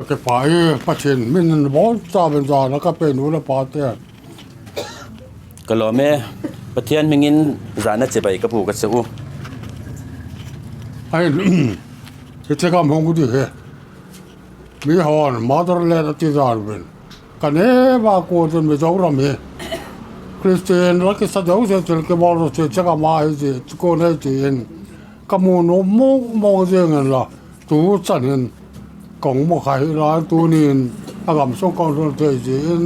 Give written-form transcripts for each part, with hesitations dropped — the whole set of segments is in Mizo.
Ka pa hi Pathian min bawl ta ben zan a ka pe nu le pa te. Ka lawm e, Pathian hmingin zahna chibai ka bu ka che u. Hei hi che kam hung di he mi hawn motherland a ti zan ben kan e ba ko chu Mizoram hi Christian la ki sa deuh se thil ki bawr rawh se che kam a hi chi ko nei tiin ka mu nu mawng mawng zing in la tu chan in kawng maw kha hi lai tunin a lam sawng kawng chu thei siin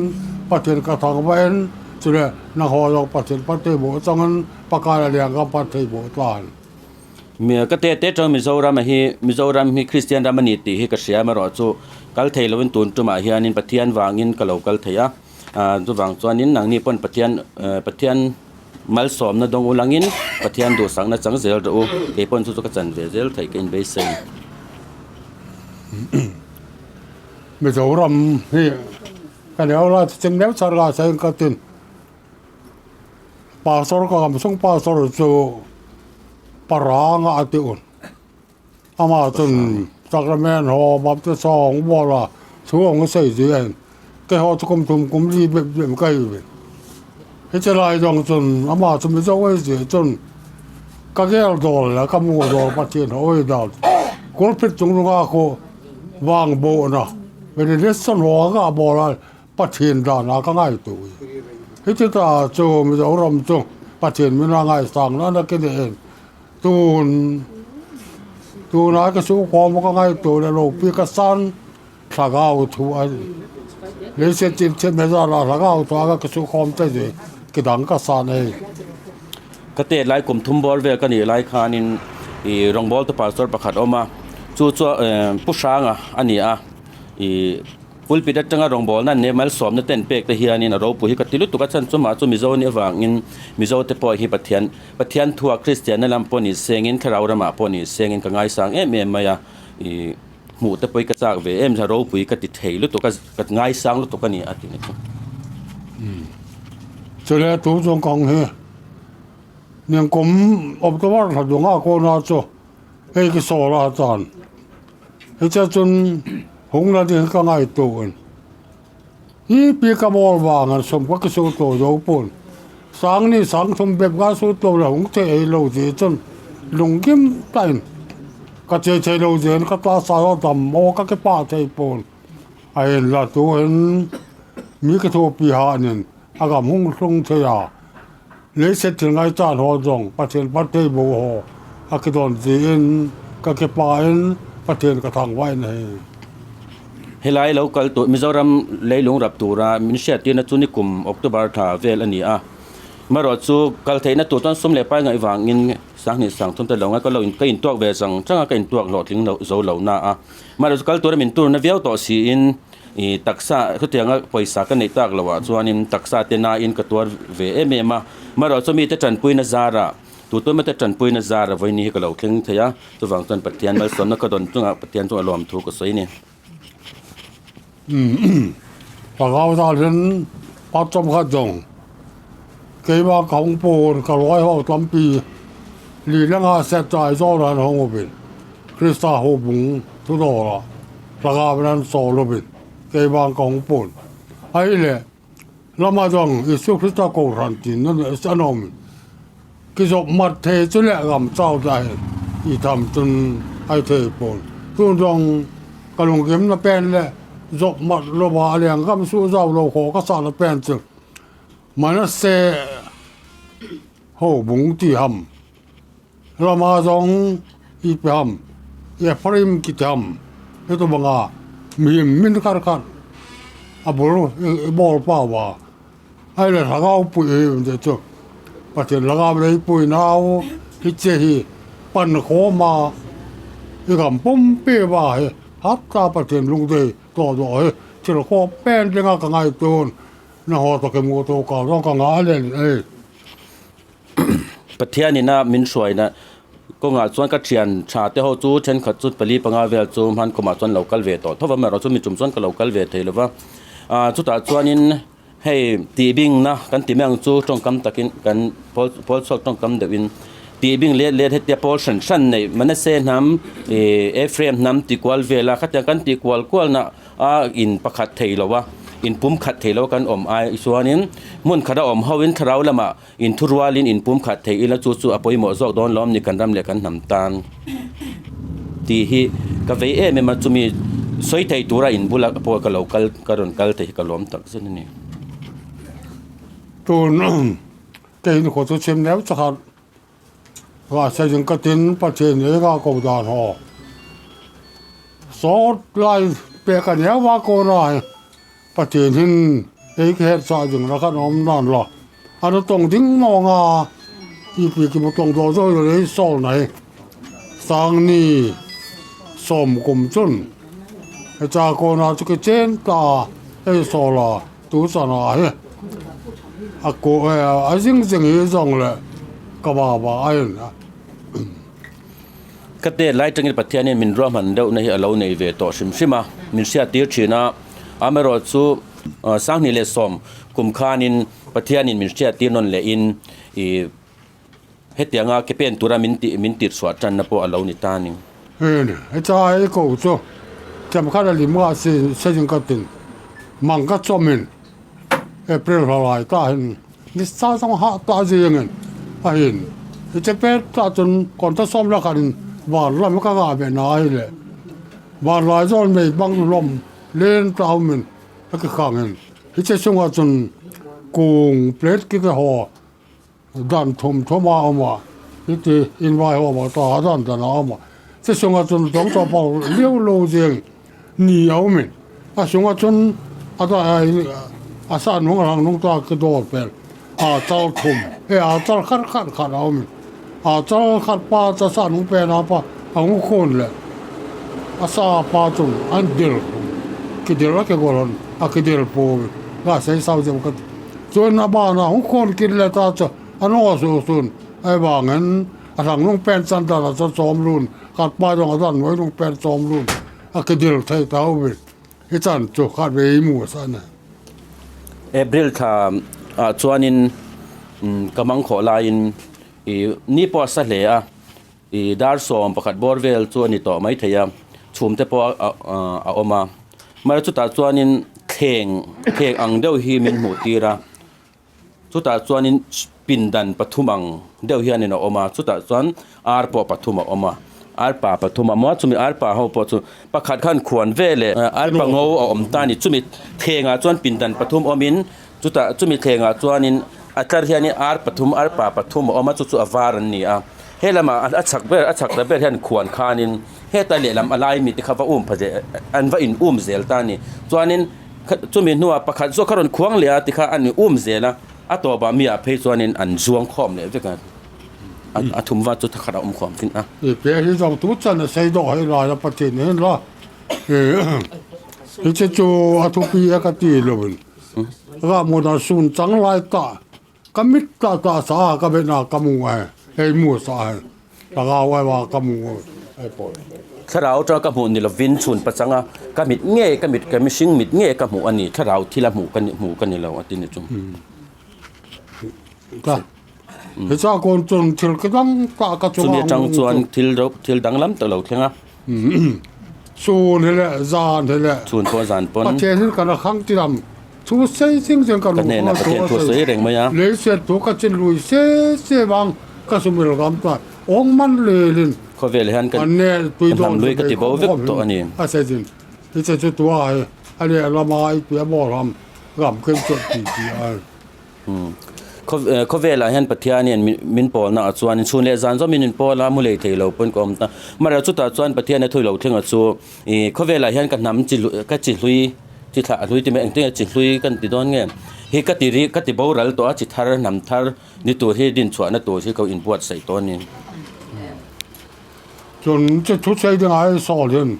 Pathian ka thang vain chule na haw zawk Pathian patei bawh changin pakar a lian ka pat thei bawh tlan. Ka te te tang Mizoram a hi Mizoram hi Kristian ram a ni tih hi ka hria amarawh chu kal thei lovin tun tumah hianin Pathian vangin ka lo kal thei a chuvang chuanin nangni pawn Pathian Pathian Malsawmna dawng ulangin Pathian duhsakna chang zel rawh u, kei pawn chu chu ka chan ve zel theih ka inbeisei. Mizoram hi ka leo lai chu chim leu char lai sain ka tin pastor ka kam sung pastor chu paranga a ti un ama chun sacrament ho baptist ho ang buala thu ang sei zui a in ke ho chu kum thum kum li bep bep ka i ve heti lai zawng chun ama chu mizo ei zui chun ka gel dawl leh ka mu dawl pathian ho ei dan kawlphet chung lunga khu vang bawhna benediction ho anga a bawl a pathian danah ka ngai tur heti ta chu mizoram chu pathian min a ngaisang nana ke nen. Tun tunah ka chu khawm ka ngai tur leh lo pi ka san thla ngau thu a ni lei se chin che me zan ah thla ngau thu a ka chu khawm te zui ki dang ka san hei. Ka tet lai kum thum bawr vel ka nih lai khanin ih rawngbawltu pastor pakhat a awm a chu chu pu hranga a ni a ih. Pulpit atanga rawngbawlna an neih malsawmna te an pek te hianin a ropui hi ka ti lutuk a chhan chu mah chu Mizo nih avangin Mizo te pawh hi Pathian Pathian thua Kristianna lam pawh ni sengin thlarau ramah pawh ni sengin ka ngaisang em em mai a ih hmuh te pawh hi ka chak ve em a ropui ka ti thei lutuk a ka ngaisang lutuk a ni a ti ni chu. Chule tu zawng kang hi niang kum October thla dunga kawna chu hei ka saw la chuan. Hetiang chuan hung la ding ka ngai tuin hi pi ka mawl vang an sawm ka su tawh zo pawn sang ni sang thum bep nga su tawh la hung thei ei lo ti chuan lung kim tain ka che thei lo zen ka ta sa a dam maw ka ke pa thei pawn a en la tu in mi ka thu pi ha nen a gam hung hlung thei a lei set thil ngai chan haw zawng Pathian birthday bo haw a ki dawn tiin ka ke pa in Pathian ka thang vain hei. Helai lo kal tur Mizoram leilung rap tura min hriattirna chu nikum October thla vel a ni a, marawh chu kal theihna tur chuan sum leh pai ngaih vangin sanghnih sang thum te lo ngai ka lo ka intuak ve chang chang a ka intuak hlawhtling loh zo lo na a, marawh chu kal tura min turna viau tawh siin Ih taksa khutianga pawisa ka neih tak loh ah chuanin taksa te nain ka tuar ve em em a, marawh chu mite tanpuina zarah tu emaw te tanpuina zarah vawiin hi ka lo thleng thei a, chuvang chuan Pathian malsawmna ka dawn chungah Pathian chu a lawm thu ka sawi a ni. Pangau zalin Patchawm kha zawng keimah ka hawng pawn ka ruai ho tampi lilanga set chu Aizawl ah an hawng awmin Krista ho bung thu dawrah Tlangau in an saw lovin keimah ka hawng pawn hei le lama zawng Isu Krista kohhran tin an awm ki zawk mat thei chu leh lam chau ta hi i tham chun ai thei pawn tun zawng ka lungkim na pen leh zawk mat lova a liang kam su zau lo khaw ka sah na pen chu Manase ho bung ti ham. Rama zawng i pe ham, Ephraim ki ti ham, heti banga mihim min kar khat a bul i bawl pa wa ai le hlangau pui hi um te chu Pathian hlangau lei pui nau hi che hi pan khawm a i kam pumpi wa hi hat ta Pathian lungdei tawh zawh hi thil khawp pen tlinga ka ngai tun na haw ta ke mu tu ka zawng ka ngah len ei. Pathianina min hruaina kawngah chuan ka thian tha te ho chu thenkhat chu pali panga vel chu hman kawmah chuan lo kal ve tawh tho va amaherawh chu mi tum chuan ka lo kal ve thei lo va ah chutah chuanin hei tih bingna kan ti mai ang chu tawngkam takin kan pawl pawl chhuak tawngkam deuhin. Tih bing let let hetia pawl hran hran nei Manasseh hnam ih Ephraim hnam ti kual vel a khatiang kan tih kual kual na a in pakhat thei lo a in pum khat thei lo kan awm ai chuanin hmun khat a awm ho in thlarau lamah in thu rualin in pum khat thei ila chu chu a pawimawh zawk dawn lawm ni kan ram leh kan hnam tan tih hi ka vei em em a chumi sawi thei tura in bula pawh ka lo kal ka rawn kal thei hi ka lawm tak zet a ni. Tun Keini khaw chu chhim deuh chakhat mahse zing ka tin Pathian hi ka ko dan haw sawt lai pek a nia va ko na hi Pathian hin ei ka her chah ding la khan awm dan la a la tawng ding mawng a ti pi ki tawng daw daw lei sawl na hi sangni sawm kum chun hecha ko na chu ki chen ta ei sawl a. Tu chana hi a kuh a zing zing hi zawng leh ka va va a in a. Ka tet lai tangin Pathianin min ruahman deuhna hi a lo nei ve tawh hrim hrim a, min hriattir thin a. Amaherawhchu 2010 kum khanin Pathianin min hriattir nawn lehin ih hetianga ke pen tura min tih min tirchhuah tanna pawh a lo ni ta a ni. Heta ei ko chu kem khat a lim nga si sejing ka tin mang ka chawmin April hla lai ta hin ni sa zawng hah ta zingin a hin i che pet ta chun kawn ta sawm la khanin van lam ka ngah ve na hi le van lai zawn mei bang lawm len ta awmin a ki khangin i che chungah chun kung plate ki ka haw Dan thum thum a awm a, hiti invai ho awm a, ta dan dan a awm a, chi chunga chun tawng tawh pawh liau lo zing ni a awm in, a chunga chun a da a sa nung a rang nung ta ki dawr pel a chal thum e a chal khat khat khat a awm in, a chal khat pa cha sa nung pen a pa a ngu khun leh a sa pa chung an dil khum ki dil a ki goal hawn a ki dil pu ga sei sau deuh ka ti. Chuan a banah hung khawn kil leh ta chu a naw su sun ai vangin a hrang lung pen chan dan a chu chawm lun khat hmai zawng a dan hnuai lung pen chawm lun a ki dil thei ta ho vin i chan chu khat ve i mu sa a ni. April thla ah chuanin ka mang khawh laiin ih ni pawh a sa hle a ih dar 11 bawr vel chu a ni tawh mai thei a chhum te pawh a awm a mahse chutah chuanin thleng thleng ang deuh hi min hmuh tir a chutah chuanin pindan pathum ang deuh hianin a awm a chutah chuan ar pawh pathum a awm a ar pa pathum a awm a chumi ar pa ho pawh chu pakhat khan khuan veleh ar pa ngo a awm ta a ni chumi thlengah chuan pindan pathum awmin chutah chumi thlengah chuanin a tlar hianin ar pathum ar pa pathum a awm a chu chu a var an ni a. He lamah a chhak ber a chhak ta ber hian khuan khanin heta lehlam a lai mite kha va um pha zel an va in um zel ta a ni. Chuanin chumi hnuah pakhat zawk kha rawn khuang leh a tikha an in um zel a, a tawpah mi ah phei chuanin an zuang khawm leh vek a, a thum va chu thakhat a awm khawm thin a. I pe hi zawng tu chan a sei dawh hei lai a Pathian hian la i che chu a thupi a ka ti lo in ra mu dan sun chang lai ta Ka mit ta ta sa ka be na ka mu ai hei mu sa ai ta ga wai wa ka mu ai po. Thlarau atanga ka hmuh ni lovin chhun pachang a, ka mit nge ka mit ka mihring mit nge ka hmuh a ni, thlarau thil a hmuh ka ni hmuh ka ni lo a ti ni chu. Ka he cha kawn chuan thil ka dang ta ka chunga Chumi atang chuan thil ro thil danglam tak lo thleng a. Chhun hi leh zan hi leh. Chhun pawh zan pawn. Pathian hi kan khang ti lam thu sei ching ching ka Ka hnenah Pathian thu a sawi reng mai a. Lei set thu ka chin lui se se vang ka sumil ram chuan awng man lelin. Khawvel hian ka hnam lui ka ti bo vek tawh a ni. A sei chin hi che chu tua hi a leh lama i tia maw ram ram khen chuan ti ti a. Khawvelah hian Pathian hian min pawlna ah chuan chhun leh zan zawmin min pawl a, mu lei thei lo pawn ka awm ta. Mahse chutah chuan Pathian a thawi lo thleng a chu ih khawvelah hian ka hnam chi ka chi hlui chi thlah hlui ti mai engtin nge chi hlui kan ti dawn nge hi ka ti ri ka ti boral tawh a chi thar hnam thar ni tur hi dinchhuahna tur hi ka inbuatsaih tawh a ni. Chun chi thu chei dingah hi sawl hian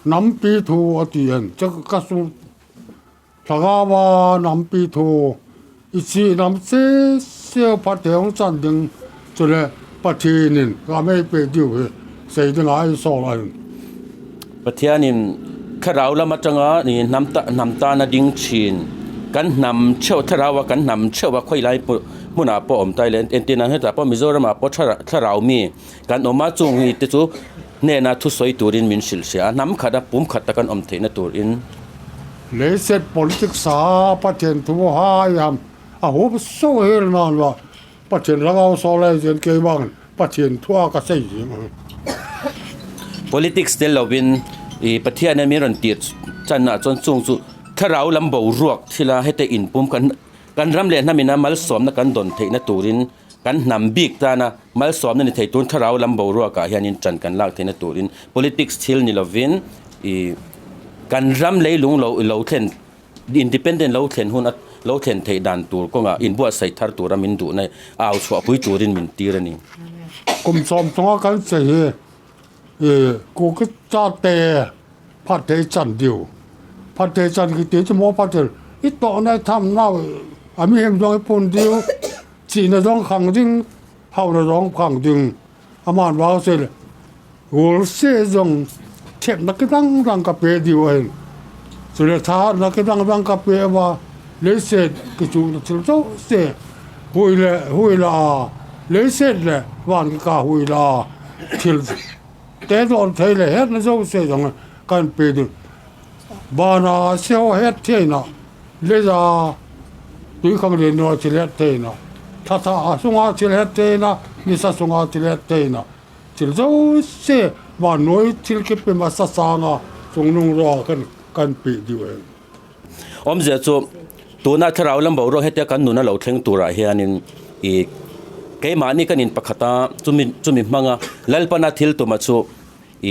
hnam pi thu a ti en che ka su Thlarau nampi thu i chih nam se seo phatheung chan ding chu le Pathianin ram ei pe diu hi sei dingah ei sawl a hin. Pathianin thlarau lam atanga hnam tana ding thin. Kan hnam theuh thlarau a kan hnam theuh a khawi lai hmunah pawh awm ta ila entir nan hetah pawh Mizoramah pawh thlarau mi kan awm a chung hi te chu hnena thusawi turin min hrilh hria a hnam khat a pum khat a kan awm theihna turin. Leiset politics a Pathian thu hai ham a hup so hel nan la Pathian rangau saw lai chuan keimah Pathian thu a ka sei zing ang. Politics tel lovin i Pathian in min rawn tir chan ah chuan chung chu thlarau lam boruak thil a hete inpum kan kan ram leh hnam ina malsawmna kan dawn theihna turin kan hnam bik tana malsawmna ni thei tun thlarau lam boruak ah hianin ṭan kan lak theihna turin politics thil ni lovin i kan ram leilung lo lo thlen Independent lo thlen hun a lo thlen theih dan tur kawngah inbuatsaih thar tura min duhna au chhuahpui turin min tir a ni. Kum sawm chunga kan che hi i ku ki cha te phat thei chan diu phat thei chan ki ti chu maw phat thei i tawh na tham nau a mi hem zawng i phun diu chi na zawng khang ding hau na zawng khang ding aman vang se le Ur se zawng chhepna ki dang dang ka pe diu a heng. Chule tha na ki dang dang ka pe a lei set ki chu na thil chauh se hui leh hui la a lei set leh van ki ka hui la a thil te dawn thei leh het na zo se zawng kan pe diu. Bana se ho het theina lei a tui khang lian nuai thil het theina tha tha a chunga thil het theina nisa chunga thil het theina. Thil zo se vannuai thil khi pe hmasa sang a chungnung ruah khan kan pih deuh em. Awmzia chu tuna thlarau lam boruak hetia kan nuna lo thleng turah hianin i keimahni kan in pakhat a chumi chumi hmanga Lalpana thil tuma chu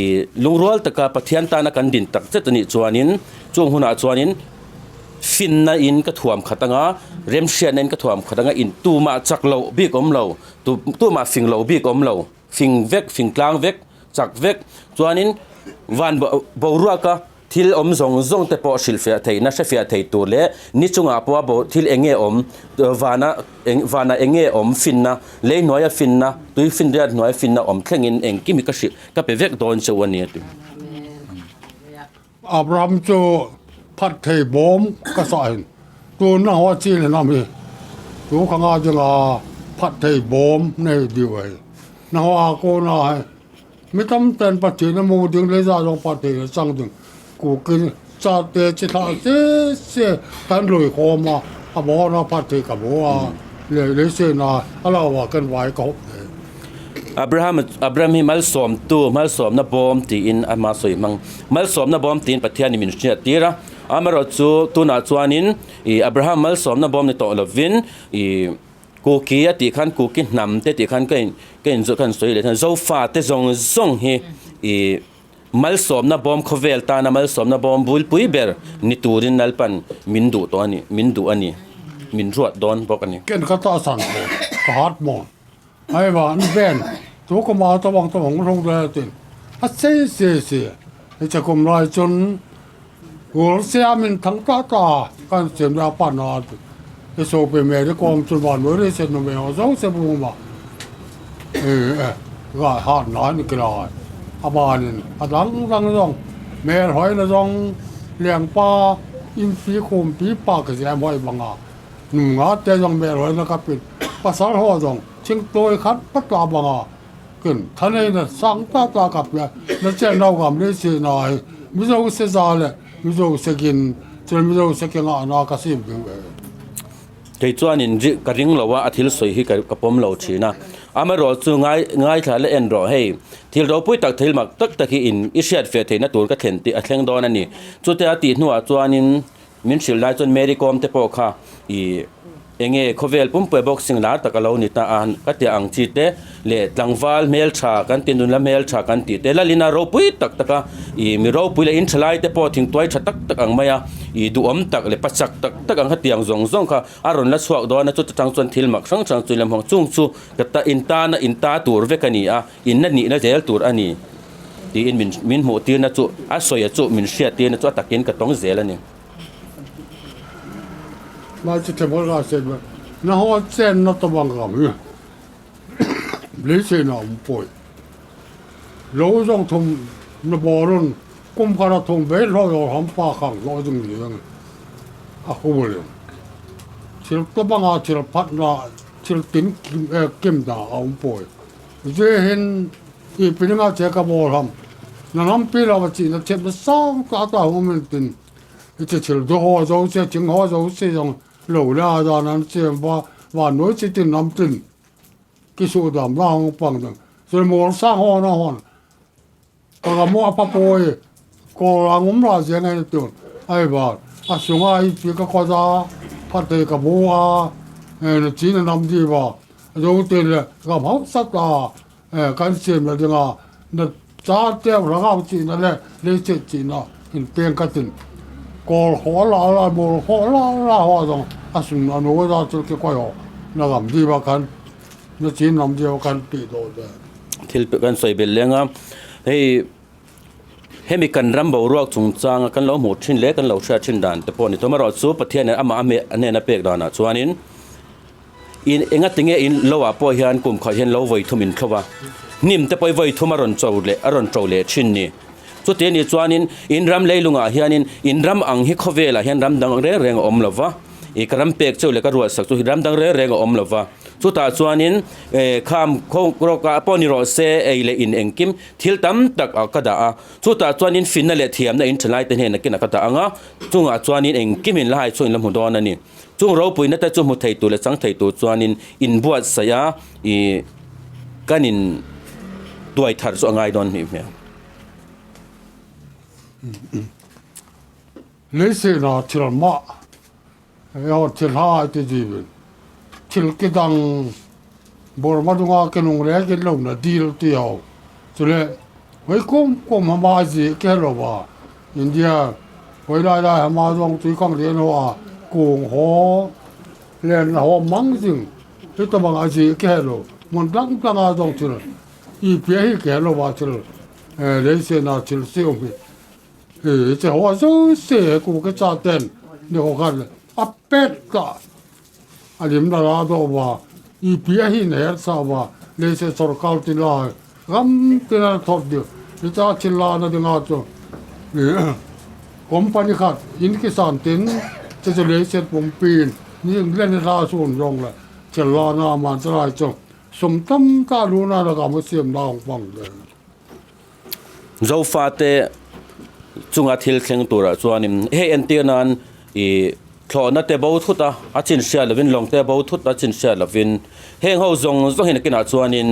i lungrual taka Pathian tana kan din tak zet anih chuanin chung hunah chuanin finna in ka thuam khat anga remhriatna in ka thuam khat anga in tumah chak loh bik awm lo. Tu tumah fing lo bik awm lo, fing vek, fing tlang vek, chak vek. Chuanin van boruaka thil awm zawng zawng te pawh hrilhfiah theihna, hrefiah thei tur leh ni chungah pawha bo thil eng nge awm, vana vana eng nge awm finna, lei hnuaia finna, tui finriat hnuaia finna awm thlengin engkim hi ka hrilh ka pe vek dawn cheu a ni a ti. Abraham chu phat thei bawm ka sah in tun na haw chi le nam hi tu kha nga ding a phat thei bawm nei diu ai na haw a ko na hai mi tam ten pathian a mu ding le za zawng phat thei le chang ding ku kin cha te chi thlah se se kan lui khawm a a bo na phat thei ka bo a le le se na a lo wa kan vai ka hawp thei. Abraham Abraham hi malsawmtu malsawmna bawm tiin ama sawi hmang. Malsawmna bawm tiin Pathianin min hriat tir a, amaherawhchu tunah chuanin ih Abraham malsawmna bawm ni tawh lovin ih Kuki a tih khan Kuki hnam te tih khan ka in ka in ka sawi leh hian Zofa te zawng zawng hi ih malsawmna bawm khawvel tana malsawmna bawm bulpui ber ni turin Lalpan min duh tawh a ni min duh a ni min ruat dawn bawk a ni. Ken ka ta san maw ka hat maw. Ai va an ven tu ka ma ta bang ta bang rong le tin a sei se se ni cha kum lai chun ur sia min thang ta ta kan sem ra pa na ti e so pe me ri kong chun van mo ri se no me ho zo se bu ma e e ga ha na ni kra a ba nin a dang dang zong me hoi na zong liang pa in pi khum pi pa ka zem hoi banga Nu nga te zawng meh ruai na ka pin pasal ho zawng thing tawi khat pat ta bang a kin thanei na sang ta ta ka pia na chen nau gam le si na hi mizo se za le mizo se kin chuan mizo se ke nga na ka sim deuh e. Kei chuanin ri ka ring lo a, a thil sawi hi ka pawm lo thin a. Amaherawhchu ngai ngaithla la en rawh hei, thil ropui tak thil mak tak tak hi in i hriat ve theihna tur ka thlen tih a thleng dawn a ni. Chutia tih hnuah chuanin Min hrilh lai chuan Mary Kom te pawh kha i enge khawvel pumpui boxing lar tak a lo ni ta a, ka ti ang chi te leh tlangval hmeltha kan ti nunla hmeltha kan tih te lalina ropui tak tak a, i mi ropui leh in tha lai te pawh thingtuai tha tak tak ang mai a, i duhawm tak leh pachak tak tak ang hetiang zawng zawng kha a rawn la chhuak dawn a, chuta tang chuan thil mak hrang hrang chu in la hmu ang, chung chu ka ta in tana in ta tur vek a ni a, in la nihna zel tur a ni. Tiin min min hmuh tirna chu a sawi a chu min hriat tirna chu a takin ka tawng zel a ni. Lai chu themol ra se na ho chen na to bang ram hi lei se na um poi lo zong thum na borun kum khara thum be lo yo ham pa khang lo jing ni ang a khu le. Thil tawp anga thil phatna thil tin kim dah a awm pawi. Zehin i pilinga che ka bawl ham na ram pi lo a chih na chep na sang ta ta hung min tin i che thil du haw zo che thing haw zo che zawng lo le a dan an chem va van nuai chi tin ram tin ki su dam la hung pang dang chul mur sang haw na hawn ka ga mo a pa pawi kawl ang um la zeng ai tun ai ba a sunga i pi ka khaw za phat thei ka bu a na chin a nam di ba zo tin le ka hau sat a kan siam la dinga na cha te ranga chi na le le che chi na in peng ka tin kawl haw la la mur haw la la haw zawng a sung a nu za chu ki khawi haw na lam di ba khan na chin lam di ba khan ti do de. Thil kan sawi belh leng a hei hemi kan ram boruak chungchanga kan lo hmuh thin leh kan lo hriat thin dan te pawh a ni thawm erawh chu Pathian in amah a hnena pek danah chuanin in enga tinge in lo ah pawh hian kum khat hian lo vawi thum in thlo a hnim te pawh hi vawi thum a rawn cho leh a rawn to leh thin ni chuti anih chuanin in ram leilungah hianin in ram ang hi khawvelah hian ram dang reng reng a awm lo va ih ka ram pek cheu leh ka ruat sak chu hi ram dang reng reng a awm lo va chutah chuanin eh kham khaw rawk ah pawh ni rawh se ei leh in engkim thil tam tak ah ka dah a chutah chuanin finna leh thiamna in tha lai te hnenah kinah ka dah ang a chungah chuanin engkim in la hai chhuah in la hmu dawn a ni. Chung ropuina te chu hmu thei tur leh chang thei tur chuanin inbuatsaih a ih kan in tuai thar chu a ngai dawn hnih hmel. Leisena thil mah emaw thil ha ti zivin thil ki dang Burma dunga ke nung reng in lo na dil ti ho chule hei kum kum hama a zi ke lo va India hawi lai lai hama zawng tui kang lian ho a kung haw len haw mang zing hi ta bang a zi ke lo hmun dang dang a zawng thil i pia hi ke lo va thil lei se na thil si awm hi hi che haw zo se ku ke cha ten ni ho khan a pet ta a lim la la dawh va i pia hi na her sa va lei se sorkar tin la ram tin a thawk deuh ni cha thil la na dinga chu company khat in ki san tin che chu lei se pumpi ni len la sun zawng le thil la na man chu lai chu sum tam ta lu na la ka mu siam na ang pang le. Zofate chunga thil thleng turah chuanin hei entir nan ih thlawhna te bo thut a, a chin hriat lovin lawng te bo thut a chin hriat lovin heng ho zawng zawng hi nakinah chuanin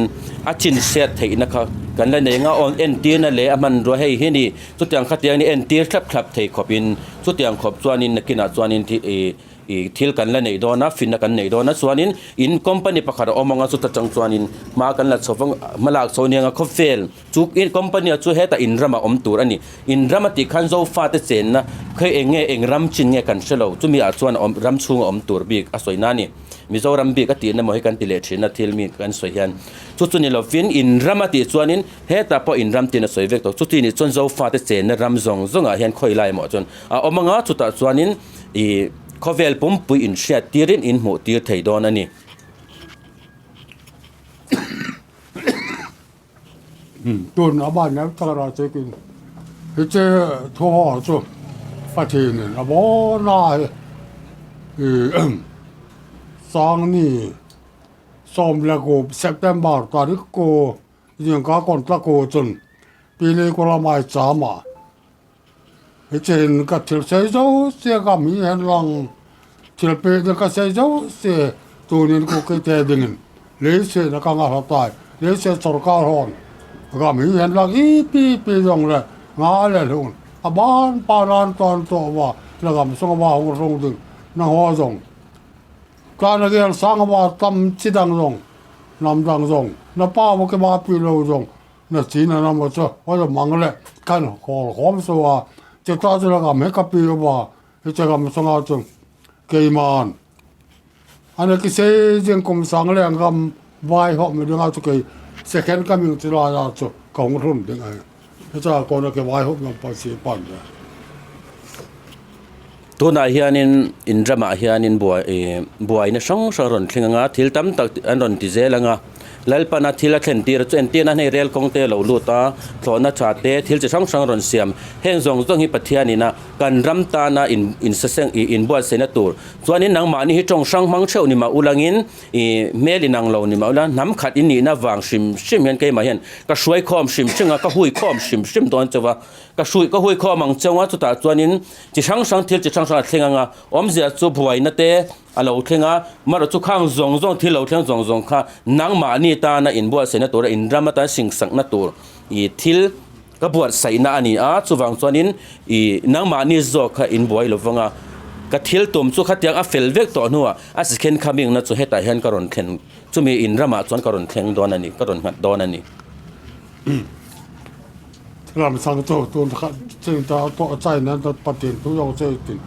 a chin hriat theihna kha kan la nei nga aw entirna leh a hmanrua hei hi ni chutiang khatiang ni entir thlap thlap thei khawpin chutiang khawp chuanin nakinah chuanin ih Ih thil kan la neih dawn a, finna kan neih dawn a, chuanin in company pakhat a awm ang a, chuta tang chuanin hma kan la chho vang, hma lak chho aniang a, khawvel chu in company ah chu hetah in ramah awm tur a ni. In ram a tih khan Zofate chenna khawi eng nge eng ram chin nge kan hre lo, chumi ah chuan a awm ram chhunga awm tur bik a sawi na a ni. Mizoram bik a tihna maw hi kan ti leh thin a thil mi kan sawi hian. Chu chu ni lovin in ram a tih chuanin hetah pawh in ram tiin a sawi vek tawh, chuti nih chuan Zofate chenna ram zawng zawngah hian khawi lai emaw chuan a awm ang a, chutah chuanin Ih khawvel pumpui inhriat tirin in hmuh tir thei dawn a ni. Tun a ban em tak ra che kin hi che thu haw chu Pathian in a bawn a hi ih sang ni sawm leh kup September tarik ku zingka kawn tla ku chun Pili Kulamai chama Hetiang ka thil sei zo sia ka mi hian lang thil pek na ka sei zo sia tunin ku ke te dingin lei se na ka nga hla tai lei se sorkar hawn ka mi hian lang i pi pi zawng le nga le hlung a ban pa nan tawn tawh va la gam sawng va hung hrung ding na haw zawng tlan a gel sang va tam chi dang zawng lam dang zawng na pa va ke ba pi lo zawng Na chin an emaw chu haw lo mang le khan hawl khawm su a, chutah chu lam he ka pi upa hi che ram chungah chu keiman a ni ki sei zing kum sang leh ang ram vai hawh mi ringa chu kei second coming chu lai a chu ka hung hlum ding a ni heta kawn a ke vai hawh mi pan si pan ve. Tunah hianin in ramah hianin buai buaina hrang hrang a rawn thleng ang a, thil tam tak an rawn ti zel ang a. Lalpana thil a thlen tir a chu entirna hei rel kawng te a lo lut a, thlawhna tha te thil chi hrang hrang rawn siam. Heng zawng zawng hi Pathianina kan ram tana in insaseng ih inbuatsaihna tur chuanin nangmahni hi tawng hrang hmang theuh ni mah ulangin ih hmel inang lo ni mah ula hnam khat in nihna vang hrim hrim hian keimah hian ka hruai khawm hrim hrim a, ka hui khawm hrim hrim dawn chauh a, ka hrui ka hui khawm ang chauh a chutah chuanin chi hrang hrang thil chi hrang hrang a thleng ang a, awmzia chu buaina te a lo thleng a, marawh chu khang zawng zawng thil lo thleng zawng zawng kha nangmahni tana inbuatsaihna tura inram atan singsakna tur ih thil ka buatsaihna a ni a, chuvang chuanin ih nangmahni zawk kha inbuai lo vang a, ka thil tum chu khatiang a fel vek tawh hnuah a sikhen khamingna chu hetah hian ka rawn thlen chumi inramah chuan ka rawn thleng dawn a ni, ka rawn nghat dawn a ni. Ram sang chu tun kha ching ta to China to Pathian thu zawk che tin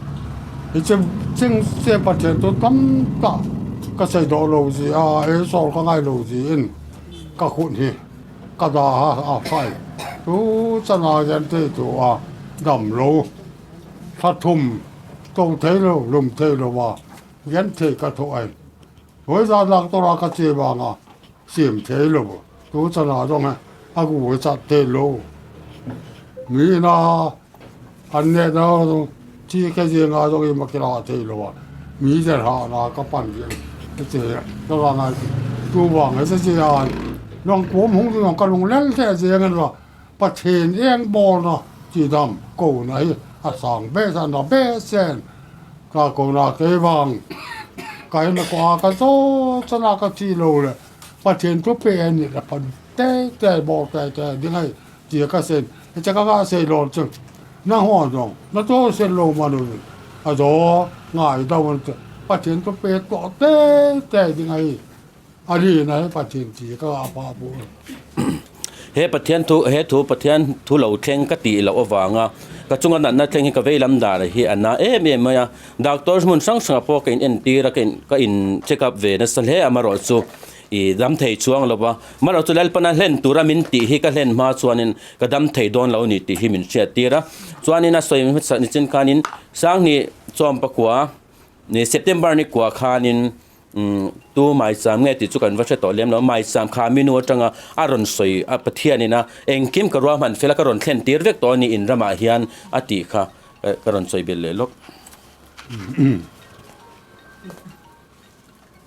i chim ching che Pathian thu tam ta ka sei do lo ji a e sor ka ngai lo ji in ka hun hi ka da ha a fai tu chana hian te thu a dam lo thla thum to thei lo lum thei lo wa hian thei ka thu ai hoi za lak to ra ka che wanga Siam thei lo tu chana zawng hi a ku chat thei lo. Mi ina an neh na zawng thi ka zinga zawng hi ma kila thei lo a, mi der ha na ka pan hian ka che ka va ngai tu vang hi che chian lawng kuam hung chu ka lung lel teh zeng an va Pathian eng bawl na chi dam ko na hi a sang be san na be sen ka ko na kei vang ka en ko a ka zo chana ka chi lo le Pathian thu pe a ni la pan te te bawr te te ding hei ti ka sen che ka ka sei lo chu na ho dong na to sen lo ma nu a zo ngai do an che Pathian thu pe to te te ding hei a ri na he Pathian ti ka a pa bu. He Pathian thu he thu Pathian thu lo thleng ka tih loh avanga ka chunga natna thleng hi ka vei lam dan hi a na em em mai a. Doctor hmun hrang hrangah pawh ka in entir a ka in ka in check up ve nasa hle a amarawh chu ih dam thei chuang lo va amarawh chu Lalpana hlen tura min tih hi ka hlen hma chuanin ka dam thei dawn lo a ni tih hi min hriat tir a chuanin a sawi hmasa nichin khanin Sanghnih Chawmpakua ni September ni kua khanin umm tu Maicham nge tih chu kan va hre tawh lem lo Maicham kha minu atanga a rawn sawi a Pathianin a engkim ka ruahman fel a ka rawn thlen tir vek tawh a ni in ramah hian a tih kha. Ka rawn sawi belh leh lawk.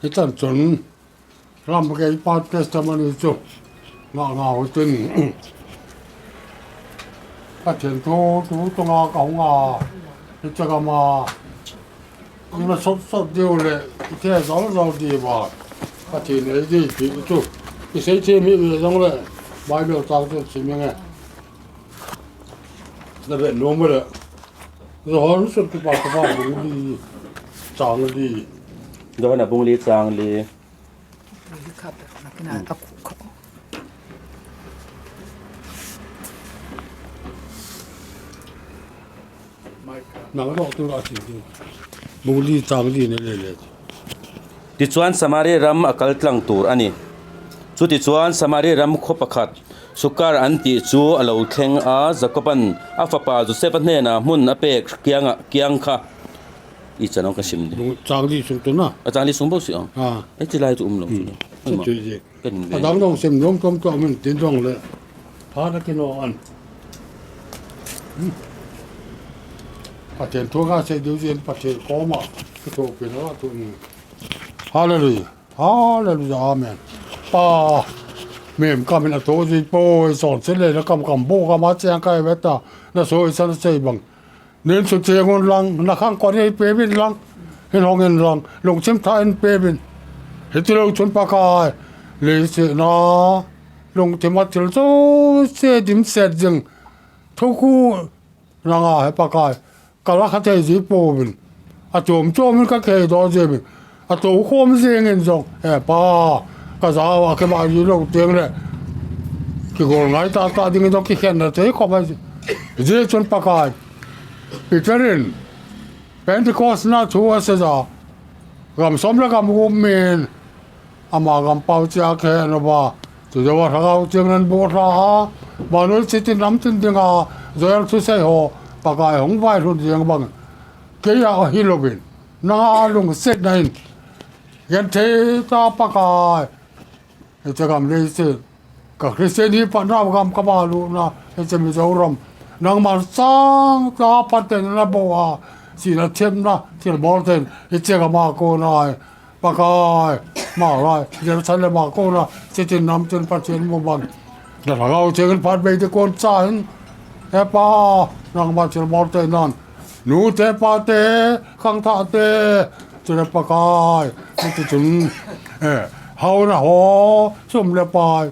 Hetan chuan ram kei pa testimony chu ngah ngau ten Pathian thu tu chunga ka hung a i chakam a i ma sawt sawt deuh leh i thia zal zal di ba Pathian ei di tih chu i sei thim hi ve zawng leh Bible chang chu chim eng e. Na beh nuam le Johan sut ki pa ka pa bung li chang li. Johan a bung li chang li. Nang rawh tu a si tu. Bung li chang li ne le le. Tichuan Samari ram a kal tlang tur a ni. Chutichuan Samari ram khaw pakhat Sukar an tih chu a lo thleng a, Jakoba'n a fapa Josefa hnenah hmun a pek kiangah kiang kha i chanawng ka sim ni. Chang li sung tuna. A chang li sung bawk si ang. E chi lai chu um lo chu ni. Ka nin ve. A dang dong sim dong tom tom in tin dong le. Pha na kino an. Pathian thu ka sei deuh zin Pathian kawma ka thu pin a tu ni. Hallelujah. Hallelujah. Amen. Pa mem kam in a thu zin po son se le na kam kam bo ka ma chiang kai ve ta na so san sei bang nen chu chiang on lang na khang kon ei pe bin lang hin hong in lang lung chim tha in pe bin he ti lo chun pa kai le se na lung chim a thil chu se dim set jing thu khu Ranga he pakai kala kha thei zi pawmin a chawm chawmin ka khei dawn zem a to khawm zengin zawng he pa ka zau a kemah ri lo teng leh ki goal ngai ta ta ding zawng ki khen na thei khawp a zi chuan pakai Peterin Pentecost na thu a se za ram sawm le ram rum min Amah kan pau chiah khe an awm a, chu deuh a thlarau chiang an bawh hla a, Manuel chitin ram tin ding a, Joel thusei haw pakai hawng vai hlun zeng bang kei ah a hi lovin nanga a lung set na in kan thei ta pakai. Instagram lei se ka Kristian hi Patna gam ka ba lu na hei Mizoram nangmah sang ta paten na bo a si na them na thil bor ten hi che ka ma ko na pakai ma lai Jerusalem ma ko na che tin nam tin Pathian mo ban na rau che kan phat bei te kon cha hin he pa nangmah thil bor te nan nu te pa te khang tha te chule pakai ti chun e hau na ho sum le pai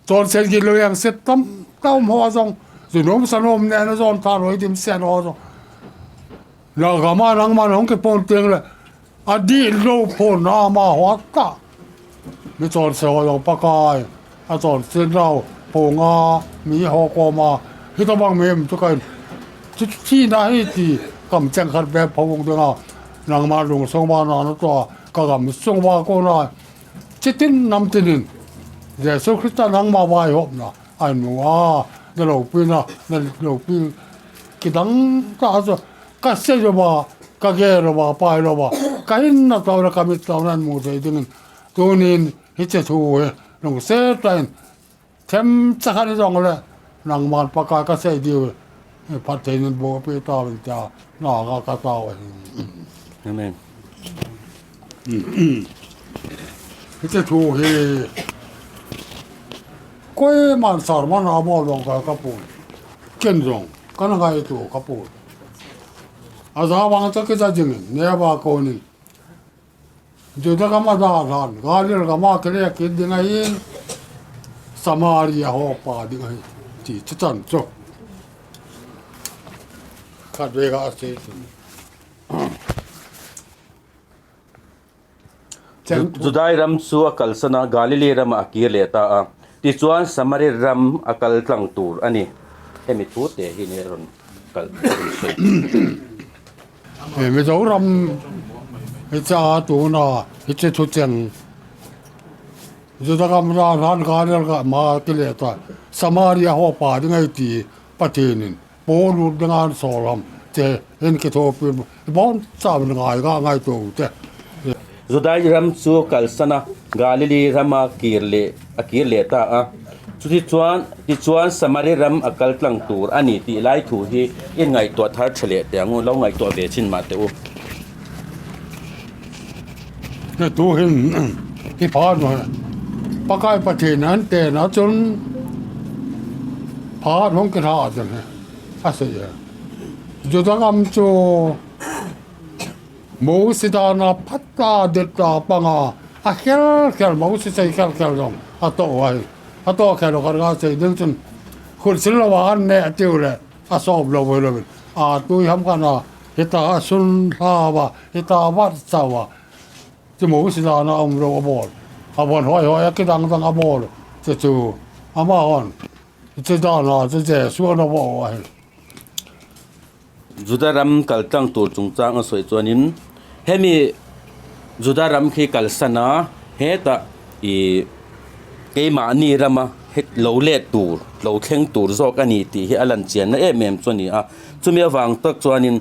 chon sen ki lo yang set tam tam ho zong zu nom san om ne na zon tha roi dim sen ho zong la ga ma rang ma hong ke pon teng le a di lo pho na ma ho ta mi chon se ho yong pakai a chon sen rau pho nga mi ho ko ma hi ta bang mem chu kai chu chi na hi ti kam cheng khat be pho wong de nga nang ma lung song ma na na to ka gam song wa ko na chitin nam tinin Jesu Krista nang ma vai hop na ai mu a na lo pi na na lo pi ki dang ta zo ka se zo ba ka ge ro ba pai ro ba ka in na tau na ka mi tau nan mu thei ding tunin hi che thu he lung se tain them chakhan zong le nang man pa ka ka se diu phat thei nin bo pi ta win ta na ga ka tau Amen. Hi che thu hi koi man sar man a mo long ka ka pu ken zong kan ngai tu ka pu a za wang cha ke cha jing ne ba ko ni Juda ka ma da ran Galil ka ma kele ki ding a hi Samaria ho pa ding a hi ti chu chan chu khat ve ga se Judai ram chu a kalsan a, Galili ramah a kir leh ta a. Tichuan Samari ram a kal tlang tur a ni. Hemi thu te hi ni a rawn kal rawn sawi. He Mizoram hi cha tuna hi che thu cheng Juda ram ran han Galil ka ma ti leh ta Samaria ho pa ding ei ti Pathianin Paw lut ding an saw lam che en ki thaw pi bon cham ngai nga ngai tu te. Judai ram chu kalsan a, Galili rama kir leh a kir leh ta a. Chuti chuan tichuan Samari ram a kal tlang tur a ni tih lai thu hi in ngaihtuah thar tha leh teh ang u, lo ngaihtuah ve chin mah teh u. Na tu hin i phan ma pakai pathin an te na chun phan hong ki tha chun a se ye judangam chu Mositana phat a det a panga a khel khel Mosi sei khel khel zawng a tawh a hei a tawh khel lo khan nga sei ding chun hun sil lo ah an neh tiu leh a sawp lo vawi lovin a tui ham khan a heta a sun hlau a heta a vat chau a chu Mositana a awm lo a bawl a vawn hawi hawi a ki dang dang a bawl che chu amah hawn che dan ah che che suan a bawh a hei. Juda ram kal tlang tur chungchang a sawi chuanin hemi Juda ram khi kalsan a hetah ih keimahni rama het lo let tur lo thleng tur zawk a ni tih hi a lan chianna em em chu a ni a chumi avang tak chuanin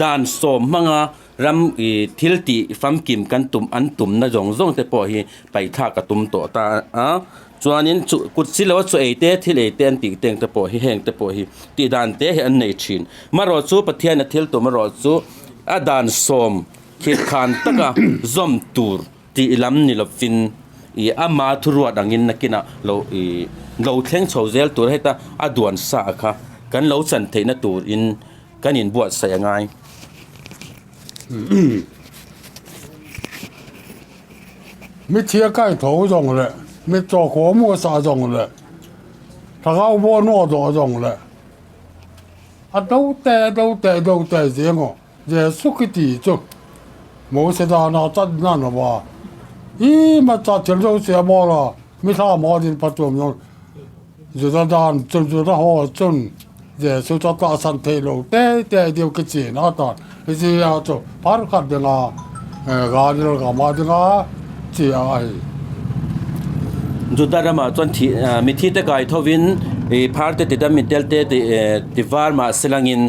dan sawm hmanga ram ih thil tih famkim kan tum an tumna zawng zawng te pawh hi paithlak a tum tawh ta a. Chuanin chu kut si lo a chu ei te thil ei te an tih teng te pawh hi heng te pawh hi tih dan te hi an nei thin. Marawh chu Pathian a thil tum erawh chu a dan sawm thil khan taka zawm tur tih lam ni lovin ih ama thuruat angin nakinah lo ih lo thleng chho zel tur heta a duan sa kha kan lo chan theihna turin kan inbuatsaih a ngai. Mi thia kai tho zawng leh mi chaw khaw mu sa zawng leh thlarau vaw naw dawh zawng leh a do te do te do te zing aw Jesu ki ti chu Mose dana chan nan a va i ma cha thil zo sia maw la mi thla maw din pha chum zawng Juda dan chun Juda haw chun Jesu cha ta san thei lo te te diu ki chin a tan hi chi a chu phar khat dinga ga dil ga ma dinga chi a hei. Juda ramah chuan thi mithi te kai thovin ih phar te ti dam mi tel te ti var mah se langin.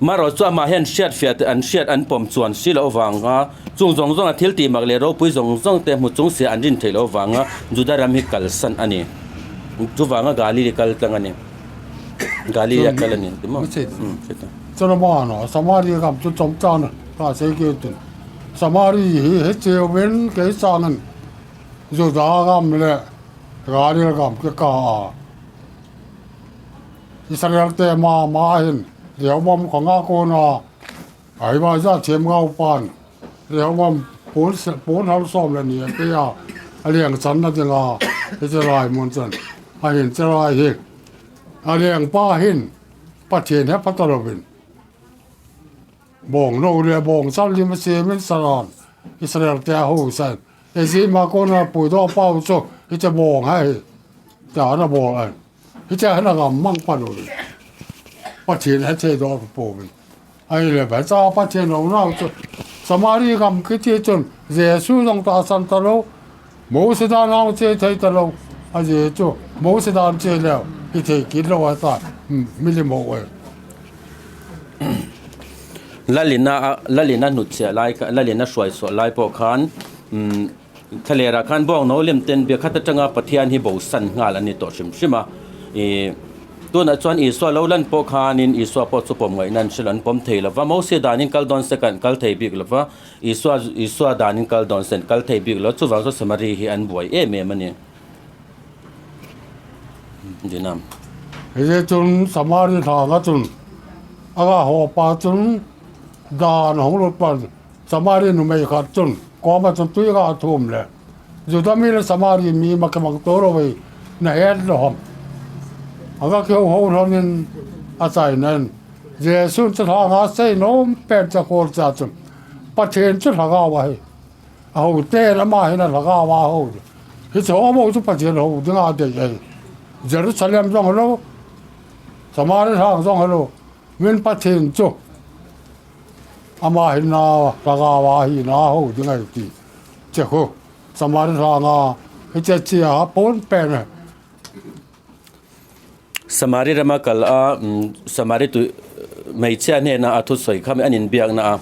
Marawh chu amah hian hriat fiah te an hriat an pawm chuan si loh avanga chung zawng zawnga thil tih mak leh ropui zawng zawng te hmu chung sia an rin theih loh avanga Juda ram hi kalsan a ni. Chuvanga Galili kal tlang a ni. Galili a kal a ni ti maw? Solomon-a Samari ram chu chawm tan a sei kir thin. Samari hi he cheuin kei changin Juda ram leh Galil ram ki ka a. Israel te ma mahin Rehoboam khaw nga kawn a, Aiva zat thiam ngau pan Rehoboam pawn pawn hal sawm leh ni a pe a, a leng chan na ding a, heti rai mun chuan a hin che rai hi a leng pa hin Pathian he pata lovin bawng no leh bawng chal lim a siamin saran Israel te a ho sain Ezima kawn a pui daw pau chu heti bawng hei ta na bawl a. Hetiang hian a ngam mang pan ul. Pathian he thei dawn ka pawm in. Ai le bai cha Pathian lo nau chu Samari ngam khi ti chun Jesu zong ta san ta lo Mose dan ang che thei ta lo a je chu Mose dan che leo hi thei kin lo a ta milim ho e. Lalina Lalina hnutchhiah lai Lalina hruai chhuah lai pawh khan umm Thlalerah khan bawng no lem ten bia khat atanga Pathian hi bosan nghal a ni tawh hrim hrim a. Ih tunah chuan Isua lo lan pawh khanin Isua pawh chu pawm ngaihna an hrilh an pawm thei lova, Moses danin kal dawn se kan kal thei bik lova, Isua Isua danin kal dawn se an kal thei bik lo, chuvang chu Samari hi an buai em em a ni. Dinam. Hei chun Samari thla chun a haw pa chun dan hawng lut pan Samari nu mei khat cun kawm ah cun tui kha a thum le Judah mi le Samari mi makemang to ro i na het lo hom. A va kio ho hron in a cai nen Jesuh cu hla nga sei nom pen ca kawl ca cun Pathian cu hla ga wa hi a ho te la ma hin a hla ga wa ho hi cho mo cu Pathian ho ding a dei ei Jerusalem zong halo Samari hlang zong halo min Pathian cu Amah hi na ragawa hi na ho ding ai ti che khu samar ranga hi che chia pon pen Samari rama kal a Samari tu hmeichhia hnena a thusawi kha an inbiakna a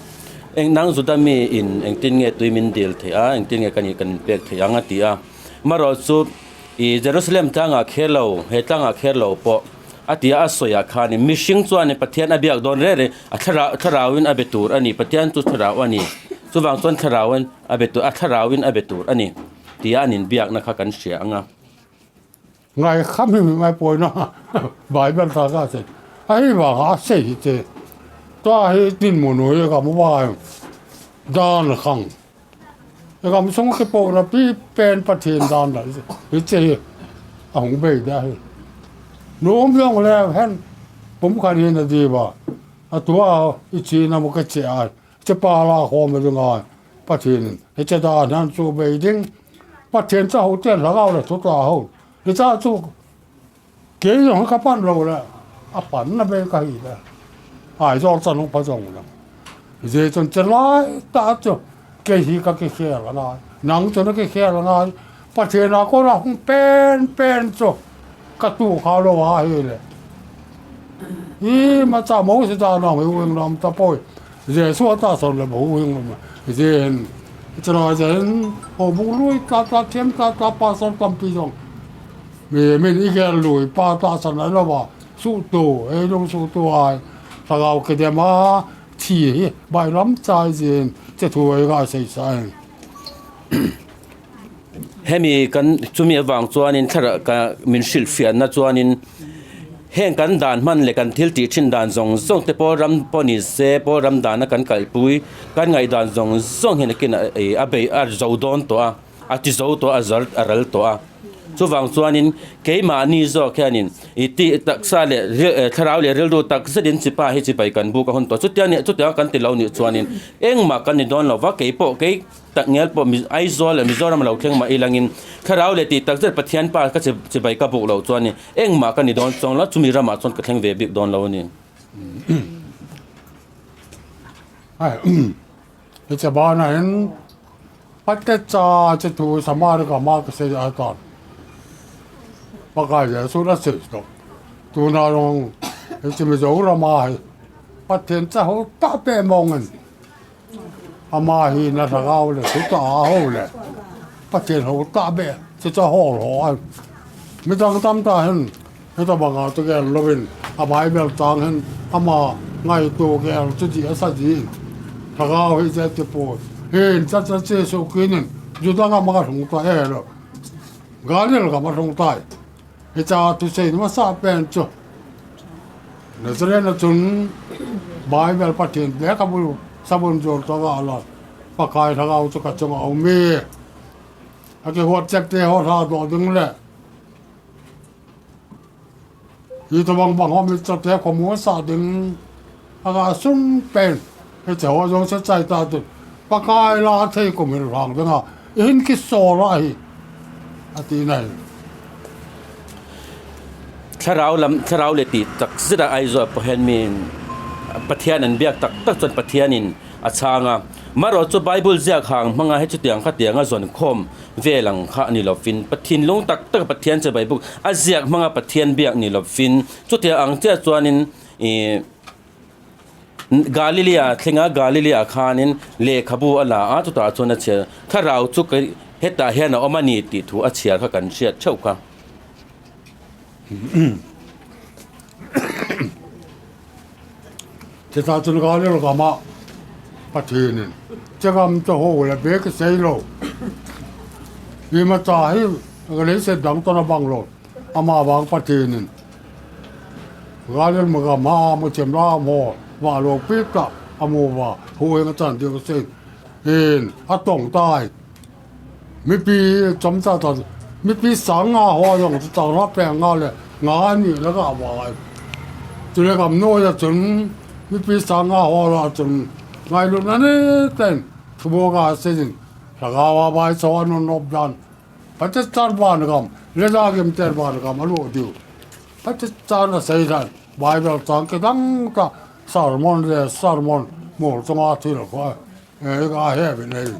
eng nang Juda mi in engtin nge tui min dil theih a engtin nge kan kan inpek theih ang a ti a marawh chu ih Jerusalem tlangah kher lo he tlangah kher lo pawh A ti a, a sawi ah khanin mihring chuanin Pathian a biak dawn reng reng, a thlarau thlarauin a be tur a ni, Pathian chu thlarau a ni, chuvang chuan thlarauin a be tur a thlarauin a be tur a ni tia an inbiakna kha kan hria ang a. Ngai kham hi ngai pawina Bible tha ka che a hei vanga a sei hi che ta hi tin mu nui ka mu bai dan khang ka mu sung khi pawh na pi pen Pathian dan la hi che hi a hung bei da hi nuam yong le hen pum khan hi na di ba a tua i chi na mu ka che a che pa la kho ma ngai Pathian hi che da nan chu bei ding Pathian cha ho ten la gao le thu ta ho hi cha chu ke yong ka pan lo le a pan na be ka hi le ai zo chan hong pa jong la je chon che lai ta chu ke hi ka ke khe la na nang chu na ke khe la na Pathian a ko ra hung pen pen chu ka tu kha lo ha hi le i ma cha mo si ta na hu wing lam ta poi je su ta son le hu wing lam je chu na jen ho bu lui ta ta thiam ta ta pa son tam pi jong mi min i ke lui pa ta san lai lo ba su tu e lung su tu ai thlarau ke de ma thi hi bai lam chai jin che thu ai ga sei sai. Hemi kan chumi avang chuanin thlarau ka min hrilh fiahna chuanin heng kan dan hman leh kan thil tih thin dan zawng zawng te pawh ram pawh ni se pawh ram dana kan kalpui kan ngaihdan zawng zawng hian nakin a bei a zo dawn tawh a. A ti zo tawh a, a zar a ral tawh a. Chuvang chuanin keimahni zawk hianin i tih taksa leh thlarau leh rilru tak zetin chipa hi chipai kan buk a hun tawh. Chutia nih chutiang kan ti lo nih chuanin engmah kan ni dawn lo va, kei pawh kei tak ngial pawh Aizawl leh Mizoram a lo thleng mah ilangin thlarau leh tih tak zet Pathian pa ka chibai ka buk loh chuanin engmah kan ni dawn chuang lo, chumi ramah chuan ka thleng ve bik dawn lo a ni. Hei Pate cha che thu Samari ka ma ka sei ai tan pakai ye su na sei to tu na rong he chi mi zo ra ma he Pathian cha ho ta pe mong in ama hi na thlarau le thu ta ho le Pathian ho ta be chu cha ho ho an mi dang tam ta hin heta banga te kel lovin a Bible chang hin ama ngai tu kel chu ji a sa ji thlarau hi che ti pu hin cha cha che su kinin Juda nga ma thung ta e lo Galil ka ma thung tai Hi ca thusein hmasa pen cu Nazareth ahcun Baibal Pathian bia ka bul sabun zuar caah la pakai thlarau cu ka cungah a um i a ke huat cek te ho hla dawh ding le hi tabang bang hom i cate khuamu sa ding aga sung pen hi che ho zong se chai ta tu pakai la thei kum hin rang ding a hin ki so la hi a ti nei. Thlarau lam thlarau le ti tak zet a Aizawl pawh hian mi Pathian an biak tak tak chuan Pathian in a chhang a, marawh chu Bible ziak hang hmanga he chutiang kha tianga zawn khawm vel ang kha a ni lovin thinlung tak tak a Pathian che Bible a ziak hmanga Pathian biak ni lovin chutiang ang chiah chuanin ih Galilea thlenga Galilea khanin lehkhabu a la a, chutah chuan a chhiar thlarau chu hetah hian a awm a ni tih thu a chhiar kha kan hriat theuh kha. Chutah chuan Galilea ramah Pathianin che ram chu ho leh bek a sei lo. Hima cha hi Galilea dang tawn a bang lo. Amah vang Pathianin Galil maga ma mu chem la mo wa lo pi ta amu wa hu eng chan dio sin in a tong tai mi pi chom cha ta mi pi sang nga ho yong chu chang ra pe nga le nga ni la ga wa chu le kam no ya chun mi pi sang nga ho la chun ngai lu na ni ten thu bo ga sin la ga wa bai cho no nop dan Patistan van gam le la gim ter van gam a luh diu. Patistan a sei dan Bible chang ki dang ta sermon le sermon mur chunga thil kha e ga he bi nei.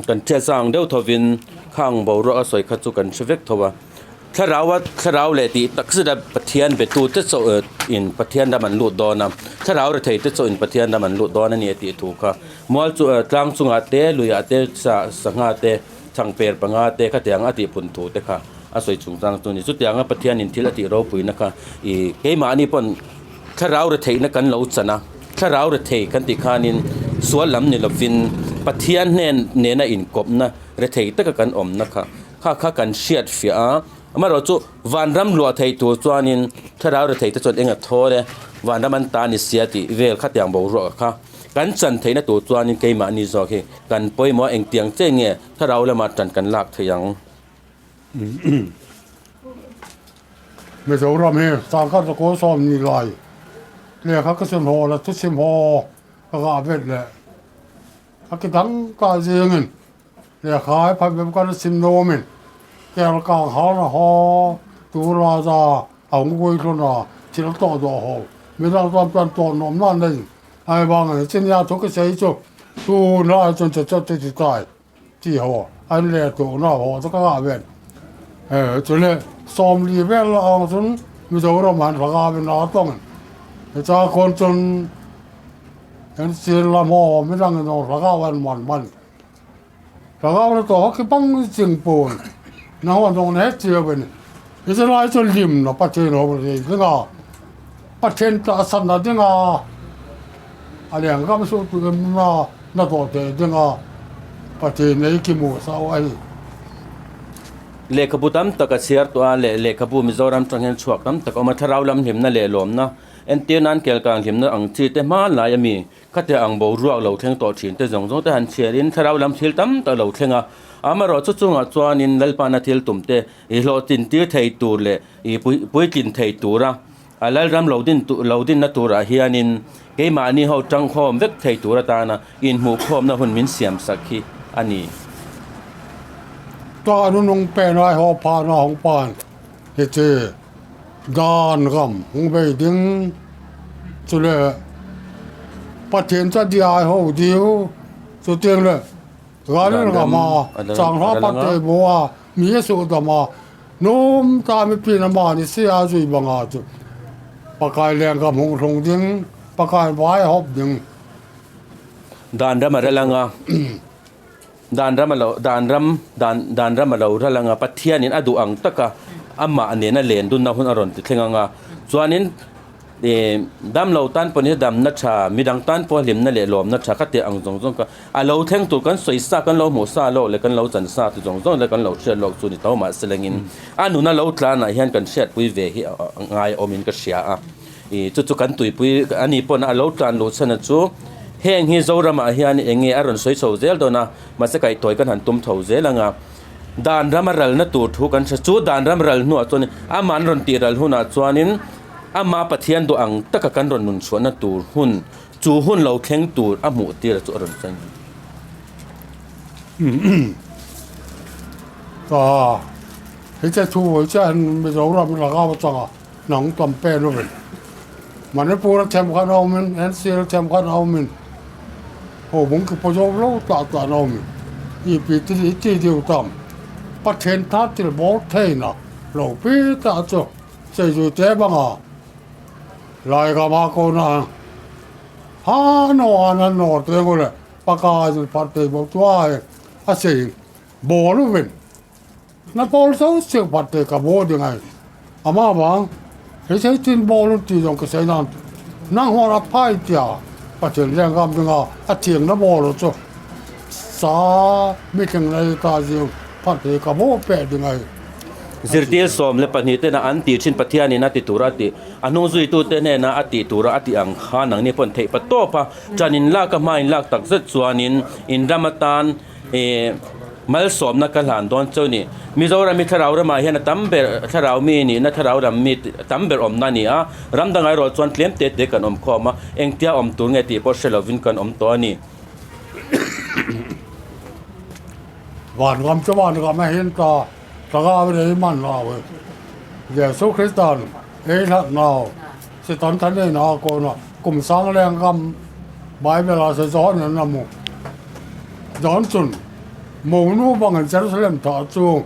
Kan hriat sang deuh thovin khang boruak a sawi kha chu kan hre vek tho a. Thlarau a thlarau leh tih tak zet a Pathian be tu te chauh in Pathian ram an lut dawn a, thlarau rethei te chauh in Pathian ram an lut dawn a ni a tih thu kha. Mual chu tlang chungah te luiah te sa sangha te changper panga te khatiang a tih phun thu te kha a sawi chungchang chu a ni. Chutianga Pathianin thil a tih ropuina kha ih keimahni pawn thlarau retheihna kan lo chan a, thlarau rethei kan tih khanin sual lam ni lovin Pathian hnen nena inkawpna rethei taka kan awmna kha kha kha kan hriat fiah a, amaherawh chu vanram luah thei tur chuanin thlarau rethei te chuan eng a thawl e, vanram an ta ni sia tih vel khatiang boruak kha kan chan theihna tur chuanin keimahni zawk hi kan pawimawh a, engtiang che nge thlarau lama tan kan lak thei ang. Mizoram hi sangkhat zakua sawm ni lai lehkha ka sim haw la thu sim haw ka ngah vet leh a ki dang ka zingin Lehkha phat vem kan sim nawmin kel kang har a haw tu raja a hung vui hlun a thil tawh dawh ho midang chuan plan tawh nawm nan nei ai vang ani chinia thu ka sei chu tu na chun che che ti tai ti ho an le tu na ho chu ka ngah ven e chu le sawmli vel la ang chun Mizoram han thla nga ven a tawng cha khawn chun kan chin lam ho midang in thla nga ven man man. Thlarau tawh khi bang ching pawn na huan dawng ne chiau in hi chu lai chu lim na Pathian ho ri ding a Pathian ta san na ding a a leng ram su tu na na dawh te ding a Pathian nei ki mu sa a hi. Lehkhabu tam tak a chhiar tawh a leh lehkhabu Mizoram tang hian chhuak tam tak a awm a thlarau lam hlimna leh lawmna entir nan kelkang hlimna ang chi te hmanlai a mi Khatia ang boruak lo thleng tawh thin te zawng zawng te han chhiarin thlarau lam thil tam tak lo thleng a, amaherawh chu chungah chuanin Lalpana thil tum te i hlawhtlin tir thei tur leh i puitlin thei tura a Lalram lo din lo dinna turah hianin keimahni ho tangkhawm vek thei tur atana inhmuhkhawmna hun min siam sak hi a ni. Ta nunung pen ai haw phana hawng pan hi chi Dan ram hung bei ding chu le Pathian cha diai ho diu chu tiang le Galil rama chang hla pate bua mi su dama num ta mi pin ama ni sia zui banga chu. Pakai leng ka hmung thlung ding, pakai vai hawp ding. Dan ram a ral anga, dan ram a lo, dan ram, dan, dan ram a lo ral anga, Pathianin a duh ang taka amah nena len dunna hun a rawn ti thleng anga, chuanin Ih damlo tan pawh ni damna tha, midang tan pawh hlimna leh lawmna tha ka tih ang zawng zawng kha a lo thleng tur kan sawi sa, kan lo hmuh sa lawk leh kan lo chan sa te zawng zawng leh kan lo hriat lawk chu ni tho mahse lengin a nuna lo tlanah hian kan hriatpui ve hi a ngai awmin ka hria a. Ih chu chu kan tuipui a ni pawh a lo tlan luh chhan a chu heng hi Zoramah hian eng nge a rawn sawi chho zel dawn a, mahse kaihtawi kan han tum tho zel ang a. Dan ram a ralna tur thu kan hria chu dan ram ral hnuah chuan amah an rawn tih ral hunah chuanin Amah Pathian duh ang taka kan rawn nun chhuahna tur hun, chu hun lo thleng tur a hmuh tir a chu a rawn sawi. Ta, hei che thu vawi chiah hian Mizoram laka va changa nang tam pen a vin. Manipur a them khan a awmin, NC a them khan a awmin, ho bung ki pawh zawk lo tah tah an awmin, i pi ti i ti deuh tam Pathian tha til bawr theina lo pi ta chu. Seizui te banga lai ka ma ko na ha no a na no te ngo le paka jin phat te bo tua he a sei bo lu vin na pol so se phat te ka bo ding ai ama bang he sei tin bo lu ti jong ka sei nan nang ho ra phai tia pa chen leng gam dinga a thiang na bo lo chu sa mi thleng lai ta jiu phat te ka bo pe ding ai. Zirtir 12 tena an tih thin Pathianin a ti tura a tih, a hnung zuitute hnena a tih tura a tih ang kha nangni pawh an theih pa tawp a, ṭan in lak a hma in lak tak zet chuanin in ram atan ih malsawmna ka hlan dawn cheu ni. Mizoram hi thlarau ramah hian a tam ber thlarau mi nihna thlarau ram mi tam ber awmna a ni a, ram dangah erawh chuan tlem te te kan awm khawm a, engtia awm tur nge tih pawh hre lovin kan awm tawh a ni. Vanram chu vanram a hin ta, thlarau in ei man lo e. Jesu Kristan ei hlat nau, Satan than ei na ko na, kum sang leng ram Bible ah se John an amu. John chun monu bang in Jerusalem tha chu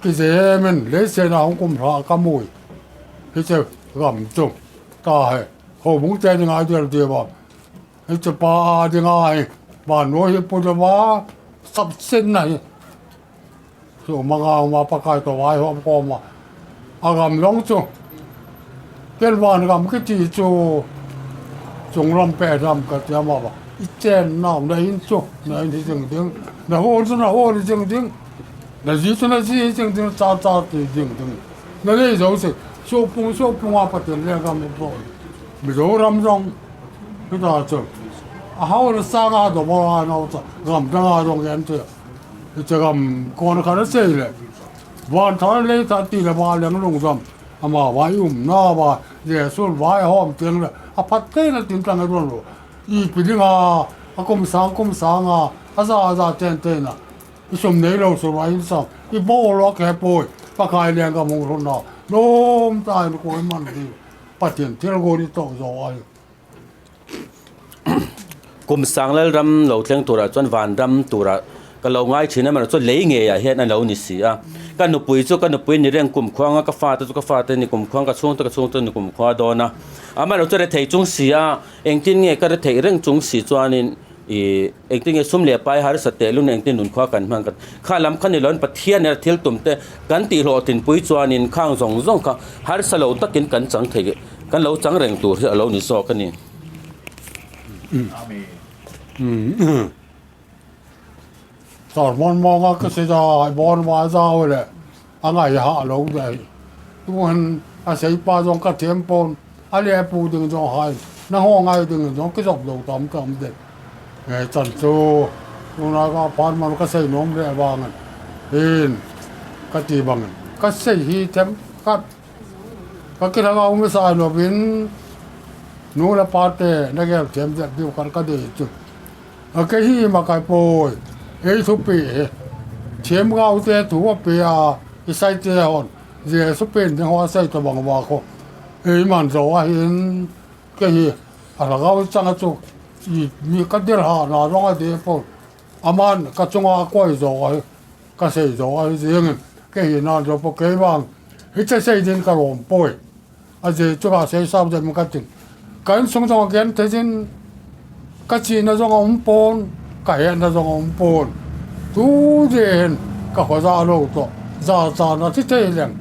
ki ze men le se na hong kum tha ka mui. Hi che ram chu ta he ho mung te ni ngai der de ba. Hei chu pa a ding a hei vannuai hi pu deuh a sap sen a hi chu awm anga awm a pakai tawh ai ho a kawm a a ram lawng chu tel van ram khi tih chu chung ram peh ram ka tia maw i chen na awm na in chu na in hi ding ding na hawn chu na hawn hi ding ding na zi chu na zi hi ding ding char char tih ding ding na nei zo si suakpung suakpung a patil vel ram pawh Mizoram zawng chutah chu a ho na sang a dawm a no chu ram dang a zawng hian chu chu ram kawn khan a chei leh van thar lei thar tih leh va leng lung zawm ama vai um na va Jesu vai hawm tiang leh a phat thei na tin tlang a rawn ru i piling a a kum sang kum sang a a za a za chen chen a i sum nei lo sur a in sang i bawr a ke pawi pakai lian ka mung run a lawm ta in kawi man ding. Pathian thil rawn i tawh zawh a ni. Kum sang lal ram lo thleng turah chuan van ram turah ka lo ngai thin a, amaherawhchu lei ngeiah hian a lo ni si a. Ka nupui chu ka nupui ni reng kum khuang a, ka fate chu ka fate ni kum khuang, ka chhungte ka chhungte ni kum khua dawn a. Amaherawhchu rethei chung si a, engtin nge ka rethei reng chung si chuanin ih Engtin nge sum leh pai harsa teh lun engtin nun khua kan hman kha lam kha ni loin Pathian ner thil tum te kan tih hlawhtlinpui chuanin khang zawng zawng kha harsa lo takin kan chang thei kan lo chang reng tur hi a lo ni zawk a ni. Sermon mawnga ka si da bawn ma zau le a ngai ha lo dai tuan a sei pa zawng ka thiam pawn a le pu ding zawng hai na haw ngai ding zawng ki zawk lo tam tam de he chan chu tuna ka phan man ka sei nuam leh vangin in ka ti bangin ka sei hi them khat ka ki thanga awm sai lovin nu la pa te na gel thiam zet deuh khan ka dei chu. A ke hi ma kai pawi ei thu pi he thiam ngau te thu a pe a i sai te hawn Jesu pen te haw a sai ta bang wa khaw ei man zo a hin ke hi a la ngau chang a chu i mi ka der ha na rawng a de pawn aman ka chunga a kawi zo a hi ka sei zo a hi zing in ke hi nan zo pawh kei vang hi che sei din ka rawm pawi. A je chu ka sei sau deuh ka tin. Ka inchhung zawng a kian theihin ka chihna zawng a awm pawn, ka hehna zawng a awm pawn. Tu diahin ka haw za lo tawh, za zan a thi thei leng.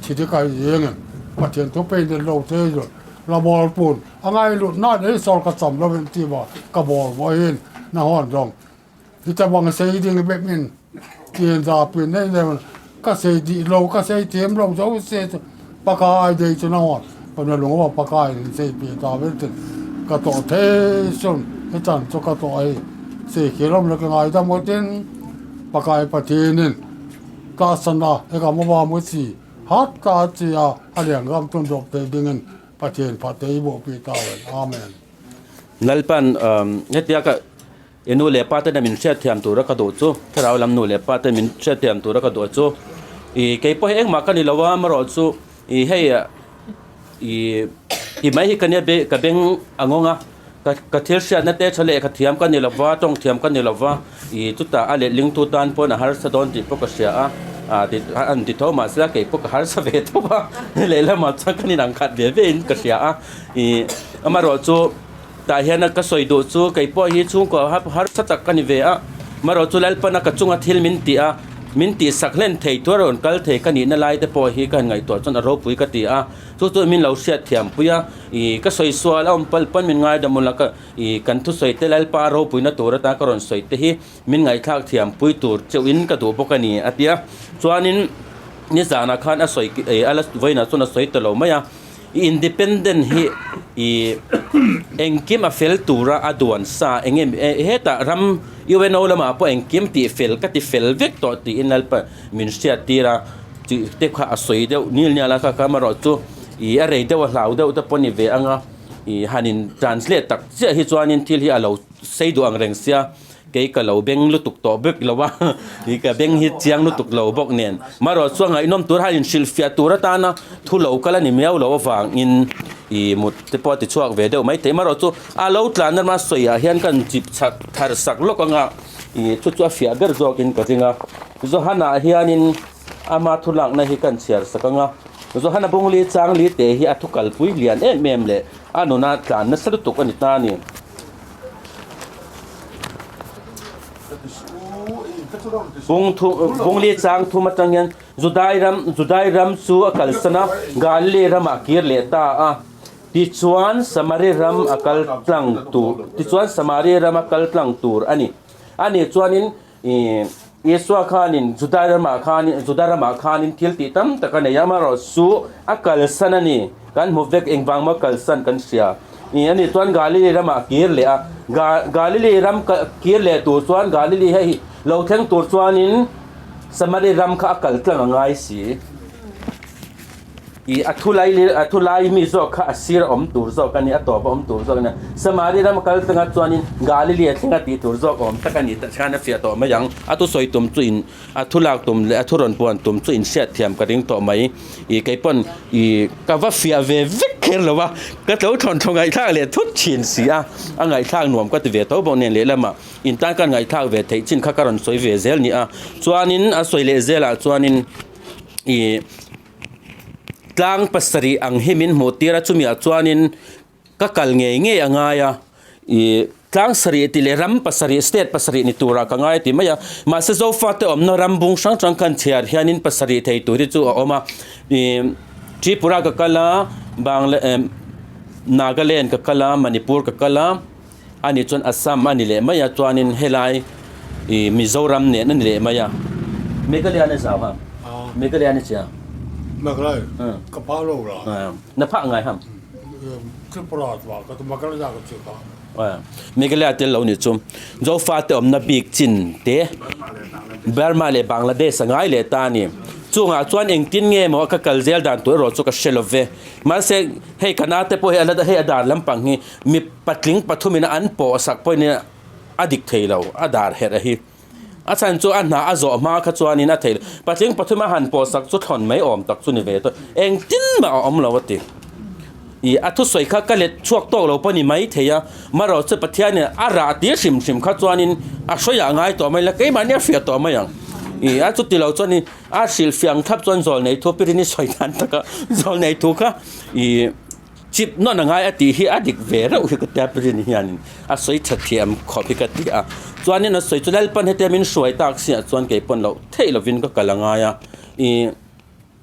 Thi te ka ieng in Pathian thu pei let lo thei zawh la bawl pun a ngai lut nan ei sawl ka cham lo in ti ma ka bawl vawiin na hawn zawng. Hi ta bang sei ding bek in tien za pin nei nei ka sei dih lo ka sei thiam lo zo se chu paka ai dei chu na hawn pana lung wa paka in sei pi ta vel tin ka to the sun he chan chu ka to ai sei khilom le ka ngai da mo tin pakai pathin in ta sana he ka mo ba mo chi hat ta chi a a liang ram tun dok te ding in pathian pha te bo pi ta wen amen. Lalpan hetia ka I nu leh pa ten min hriatthiam tura ka duh chu, thlarau lam nu leh pa ten min hriatthiam tura ka duh chu, i kei pawh hi engmah ka ni lo a, amarawh chu i hei i ti mai hi ka nia be ka beng a ngawng a, ka ka thil hriatna te tha leh ka thiam ka ni lo va, tawng thiam ka ni lo va, i chutah a letling tu tan pawn a harsa dawn tih pawh ka hria a, ah ti an ti tho mahse kei pawh ka harsa ve tho a, lehlamah chuan kan inang khat ve ve in ka hria a, i amarawh chu. Tah hian ka sawi duh chu kei pawh hi chhungkaw harsa tak ka ni ve a, marawh chu Lalpana ka chunga thil min tih a, min tihsak hlen thei tur a rawn kal thei ka nihna lai te pawh hi ka han ngaihtuah chuan a ropui ka ti a, chu chu min lo hriatthiam pui a, ih ka sawi sual a awm palh pawn min ngaidam ula ka ih kan thusawi te Lalpa ropuina tur atan ka rawn sawi te hi min ngaihthlak thiam pui tur cheuhin ka duh bawk a ni a ti a, chuanin nizanah khan a sawi a la vawiinah chuan a sawi ta lo mai a. Independent hi i engkim a fel tura a duan sa eng em hetah ram UNO lamah pawh engkim tih fel ka ti fel vek tawh tiin Lalpa min hriat tir a tih te kha a sawi deuh nil nial a kha kha amarawh chu i a rei deuh a hlau deuh te pawh a ni ve ang a i han in translate tak chiah hi chuanin thil hi a lo sei duh ang reng sia. Kei ka lo beng lutuk tawh bik lo a, i ka beng hi chiang lutuk lo bawk nen. Marawh chuan ngaihnawm tur hian inhrilhfiah tur atana thu lo kal a ni miau lo avangin i mut te pawh a ti chhuak ve deuh mai thei. Marawh chu a lo tlan rama sawiah hian kan chip chak thar sak lawk anga i thu chu a fiah ber zawkin ka ring a. Johana hianin ama thu lakna hi kan chhiar sak anga Johana bungli changli te hi a thu kalpui lian em em leh a nuna tlan nasa lutuk a ni ta a ni. Bungli chang thum atang hian Judai ram Judai ram chu a kalsan a, Galili ramah a kir leh ta a. Tichuan Samari ram a kal tlang tur tichuan Samari ram a kal tlang tur a ni. Ani chuanin Ih Isua khanin Juda ramah khanin Juda ramah khanin thil tih tam tak a nei a, amaherawh chu a kalsan a ni. Kan hmu vek engvang maw kalsan kan hria. Ih ani chuan Galili ramah a kir leh a, Ga Galili ram kir leh tur chuan Galili hei lo thleng tur chuanin Samari ram kha a kal tlang a ngai si. Ih a thu lai a thu lai mi zawk kha a sir a awm tur zawk a ni, a tawp a awm tur zawk a ni. Samari ram a kal thleng a chuanin Galili a thleng a tih tur zawk a awm tak a ni tah khan a fiah tawh mai ang. A thu sawi tum chu in a thu lak tum leh a thu rawn puan tum chu in hriat thiam ka ring tawh mai. Ih kei pawn ih ka va fiah ve vek kher lo a, ka tlo thawn thaw ngaihthlak leh thut thin si a, a ngaihthlak nuam ka ti ve tho bawk nen lehlamah in tan ka ngaihthlak ve theih chin kha ka rawn sawi ve zel ni a. Chuanin a sawi leh zelah chuanin ih. Tlang pasarih ang hi min hmuh tir a chumi ah chuanin ka kal ngei ngei a ngai a ih tlang sarih tih leh ram pasarih state pasarih ni turah ka ngai ti mai a mahse zofa te awmna ram bung hrang hrang khan chhiar hianin pasarih thei tur hi chu a awm a ih Tripura ka kal a Bangla eh Nagaland ka kal a Manipur ka kal a ani chuan Assam a ni leh mai a chuanin helai ih Mizoram nen a ni leh mai a Meghalaya ni zau ha Meghalaya ni chia Meghalaya ka phah lo la na phah ngai ham Tripura chuan ka Meghalaya ka chi kha Meghalaya tel lo ni chu Zofa te awmna bik chin te Burma leh Bangladesh a ngai leh ta a ni chungah chuan engtin nge maw ka kal zel dan tur erawh chu ka hre lo ve mahse hei ka nate pawh hi a la hei a dan lampang hi Mi patling pathumin an pawh sak pawhin a dik thei lo, a dar herh a hi. A chhan chu a hna a zawh hma kha chuanin a thei lo. Patling pathum a han pawh sak chu thlawn mai awm tak chu ni ve tawh. Engtin mah a awm lo a ti. Ih a thusawi kha ka let chhuak tawk lo pawh ni mai thei a, marawh chu Pathianin a rah tir hrim hrim kha chuanin a hruaiah a ngai tawh mai la, keimahni a hriat tawh mai ang. I a chuti lo chuan in a hrilhfiah ang thlap chuan zawl nei thu pirin i sawi dan taka zawl nei thu kha i chip nawn a ngai a tih hi a dik ve reuh hi ka tia pirin hianin a sawi tha thiam khawp hi ka ti a chuanin a sawi chu Lalpan hetia min hruai tak siah chuan kei pawn loh theih lovin ka kal a ngai a i.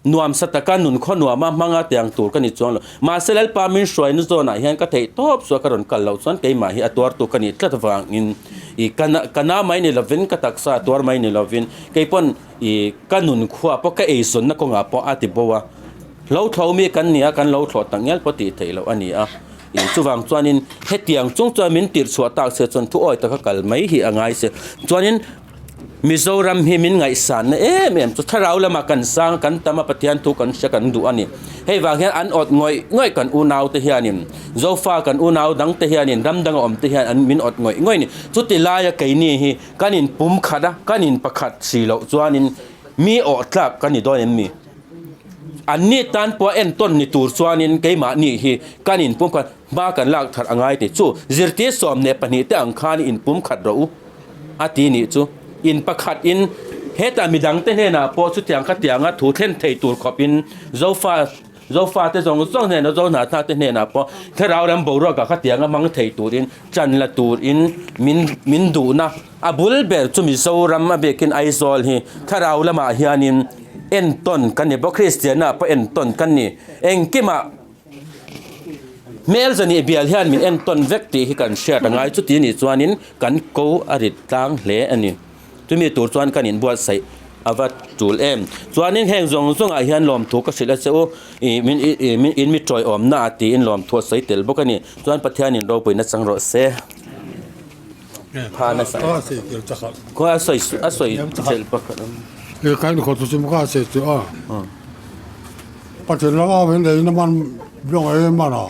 Nuamsa taka nun khaw nuama hmanga tiang tur ka ni chuang lo. Mahse Lalpa min hruaina zawnah hian ka theih tawp chu a ka rawn kal loh chuan keimah hi a tuartu ka nih tlat avangin i ka na ka na mai ni lovin ka taksa a tuar mai ni lovin kei pawn i ka nun khuaa pawh ka eizawnna kawngah pawh a ti bo a. Hlo thlo mi kan ni a, kan lo thlawh tak ngial pawh tih theih loh a ni a. I chuvang chuanin hetiang chung chuan min tirh chhuah tak se chuan thu awi taka kal mai hi a ngai se. Chuanin. Mizoram hi min ngaihsanna em em chu thlarau lamah kan sang kan tam a Pathian thu kan hria kan duh a ni. Hei vang hian an awt ngawih ngawih kan unau te hianin Zofa kan unau dang te hianin ram danga awm te hian an min awt ngawih ngawih a ni. Chuti laia keini hi kan in pum khat a kan in pakhat si loh chuanin mi awh tlak kan ni dawn em mi? An ni tan pawh a entawn ni tur chuanin keimahni hi kan in pum khat hma kan lak thar a ngai ti chu zirtir 12 te ang khan in pum khat rawh u. A ti nih chu in pakhat in hetah midang te hnenah pawh chutiang kha tianga thu thlen thei tur khawp in Zofa Zofa te zawng zawng hnenah Zohnahthla te hnenah pawh thlarau ram boruakah kha tianga hmang thei turin ṭan la turin min min duhna a bul ber chu Mizoram a biakin Aizawl hi thlarau lamah hianin entawn kan ni bawk Kristianah pawh entawn kan ni engkimah Hmel zan ih bial hian min entawn vek tih hi kan hriat a ngai chuti nih chuanin kan ko a rit tlang hle a ni. Chumi tur chuan kan inbuatsaih a va tul em. Chuanin heng zawng zawngah hian lawmthu ka hrilh a che u, ih min ih min in mi tawiawmna ah tiin lawmthu a sawi tel bawk a ni. Chuan Pathianin ropuina chang rawh se. Pha nasa. Khawi a sawi a sawi chelh pakhat a. He kain khaw chu chim ka se chu a. Pathian laka min lei na man blong e man a.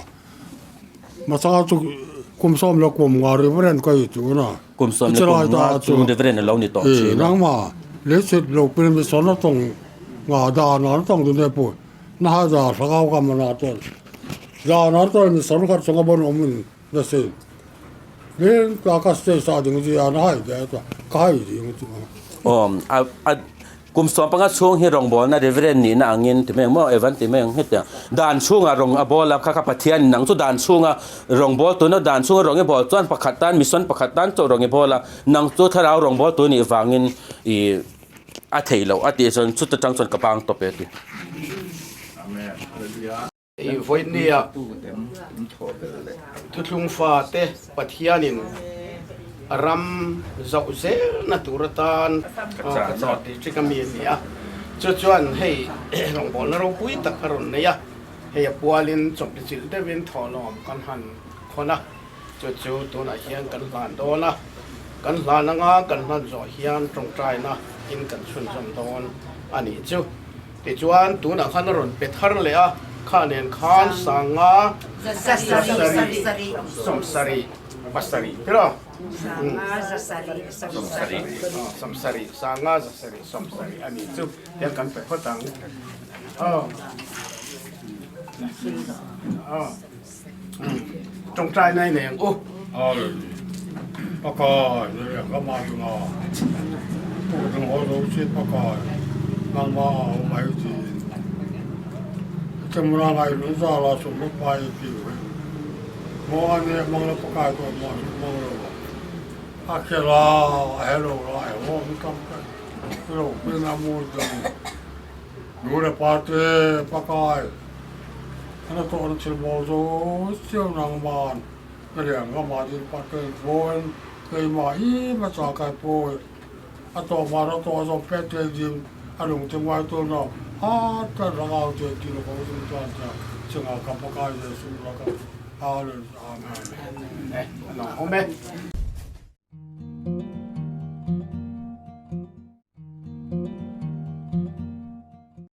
Ma changa chu kum sawm la kum nga reverend ka i chu na. Kum sawm la kum nga chu reverend a lo ni tawh thin a. Nang ma le chit lo pin mi son na tong nga da na tong tu ne pu. Na ha da thakau ka ma na ton. Da na ton mi son khat chunga bon om in na se. Len ta ka se sa ding ji a na hai de ta ka hai ding chu. Awm a a kum 15 chhung hi rawngbawlna Reverend nihna angin ti mai ang maw Evan ti mai ang hetiang dan chhungah rawng a bawl a kha kha Pathian nang chu dan chhunga rawngbâwl tuna dan chhunga rawng i bawl chuan pakhat tan mission pakhat tan chauh rawng i bawl a nang chu thlarau rawngbâwl tu nih vangin ih a thei loh a tih chuan chuta tang chuan ka bang tawp e ti. I vawinia thuthlung fate Pathianin ram zauh zelna tur atan ka chah district a mi a ni a, chu chuan hei rawngbawlna ropui tak a rawn nei a, hei a pualin chawpli chilh deuhin thawhlawm kan han khawn a, chu chu tunah hian kan hlan dawn a, kan hlan anga kan hlan zawh hian tawngtaina in kan chhunzawm dawn a nih chu. Tichuan, tunah khan a rawn pe thar leh a, kha nen khan sanga zasarih, sawmsarih, pasarih tiraw? Sawmsarih, sanga zasarih, sawmsarih a nih chu tiang kan pe phawt ang. Aw. Aw. Tawngtai nai nei ang u. Amen. Pakai ne ka ma chu nga pu dang ho zo chi pakai nang ma au mai chi chemra ngai lu za la su lu pai ti we mo ane mang la pakai to mo su mang lo a ke la a he lo la e ho mi tam ka lo pe na mu dang nu le pa te pakai ana to na thil mo zo chiu nang man ka lian ka ma din pa te boen keimah hi ma cha kai pawi a to ma ra to zo pe te jim a lung te ngai tu no ha ta ra ngau te ti lo ko sum ta cha chunga ka pa kai je sum ra ka amen. Amen.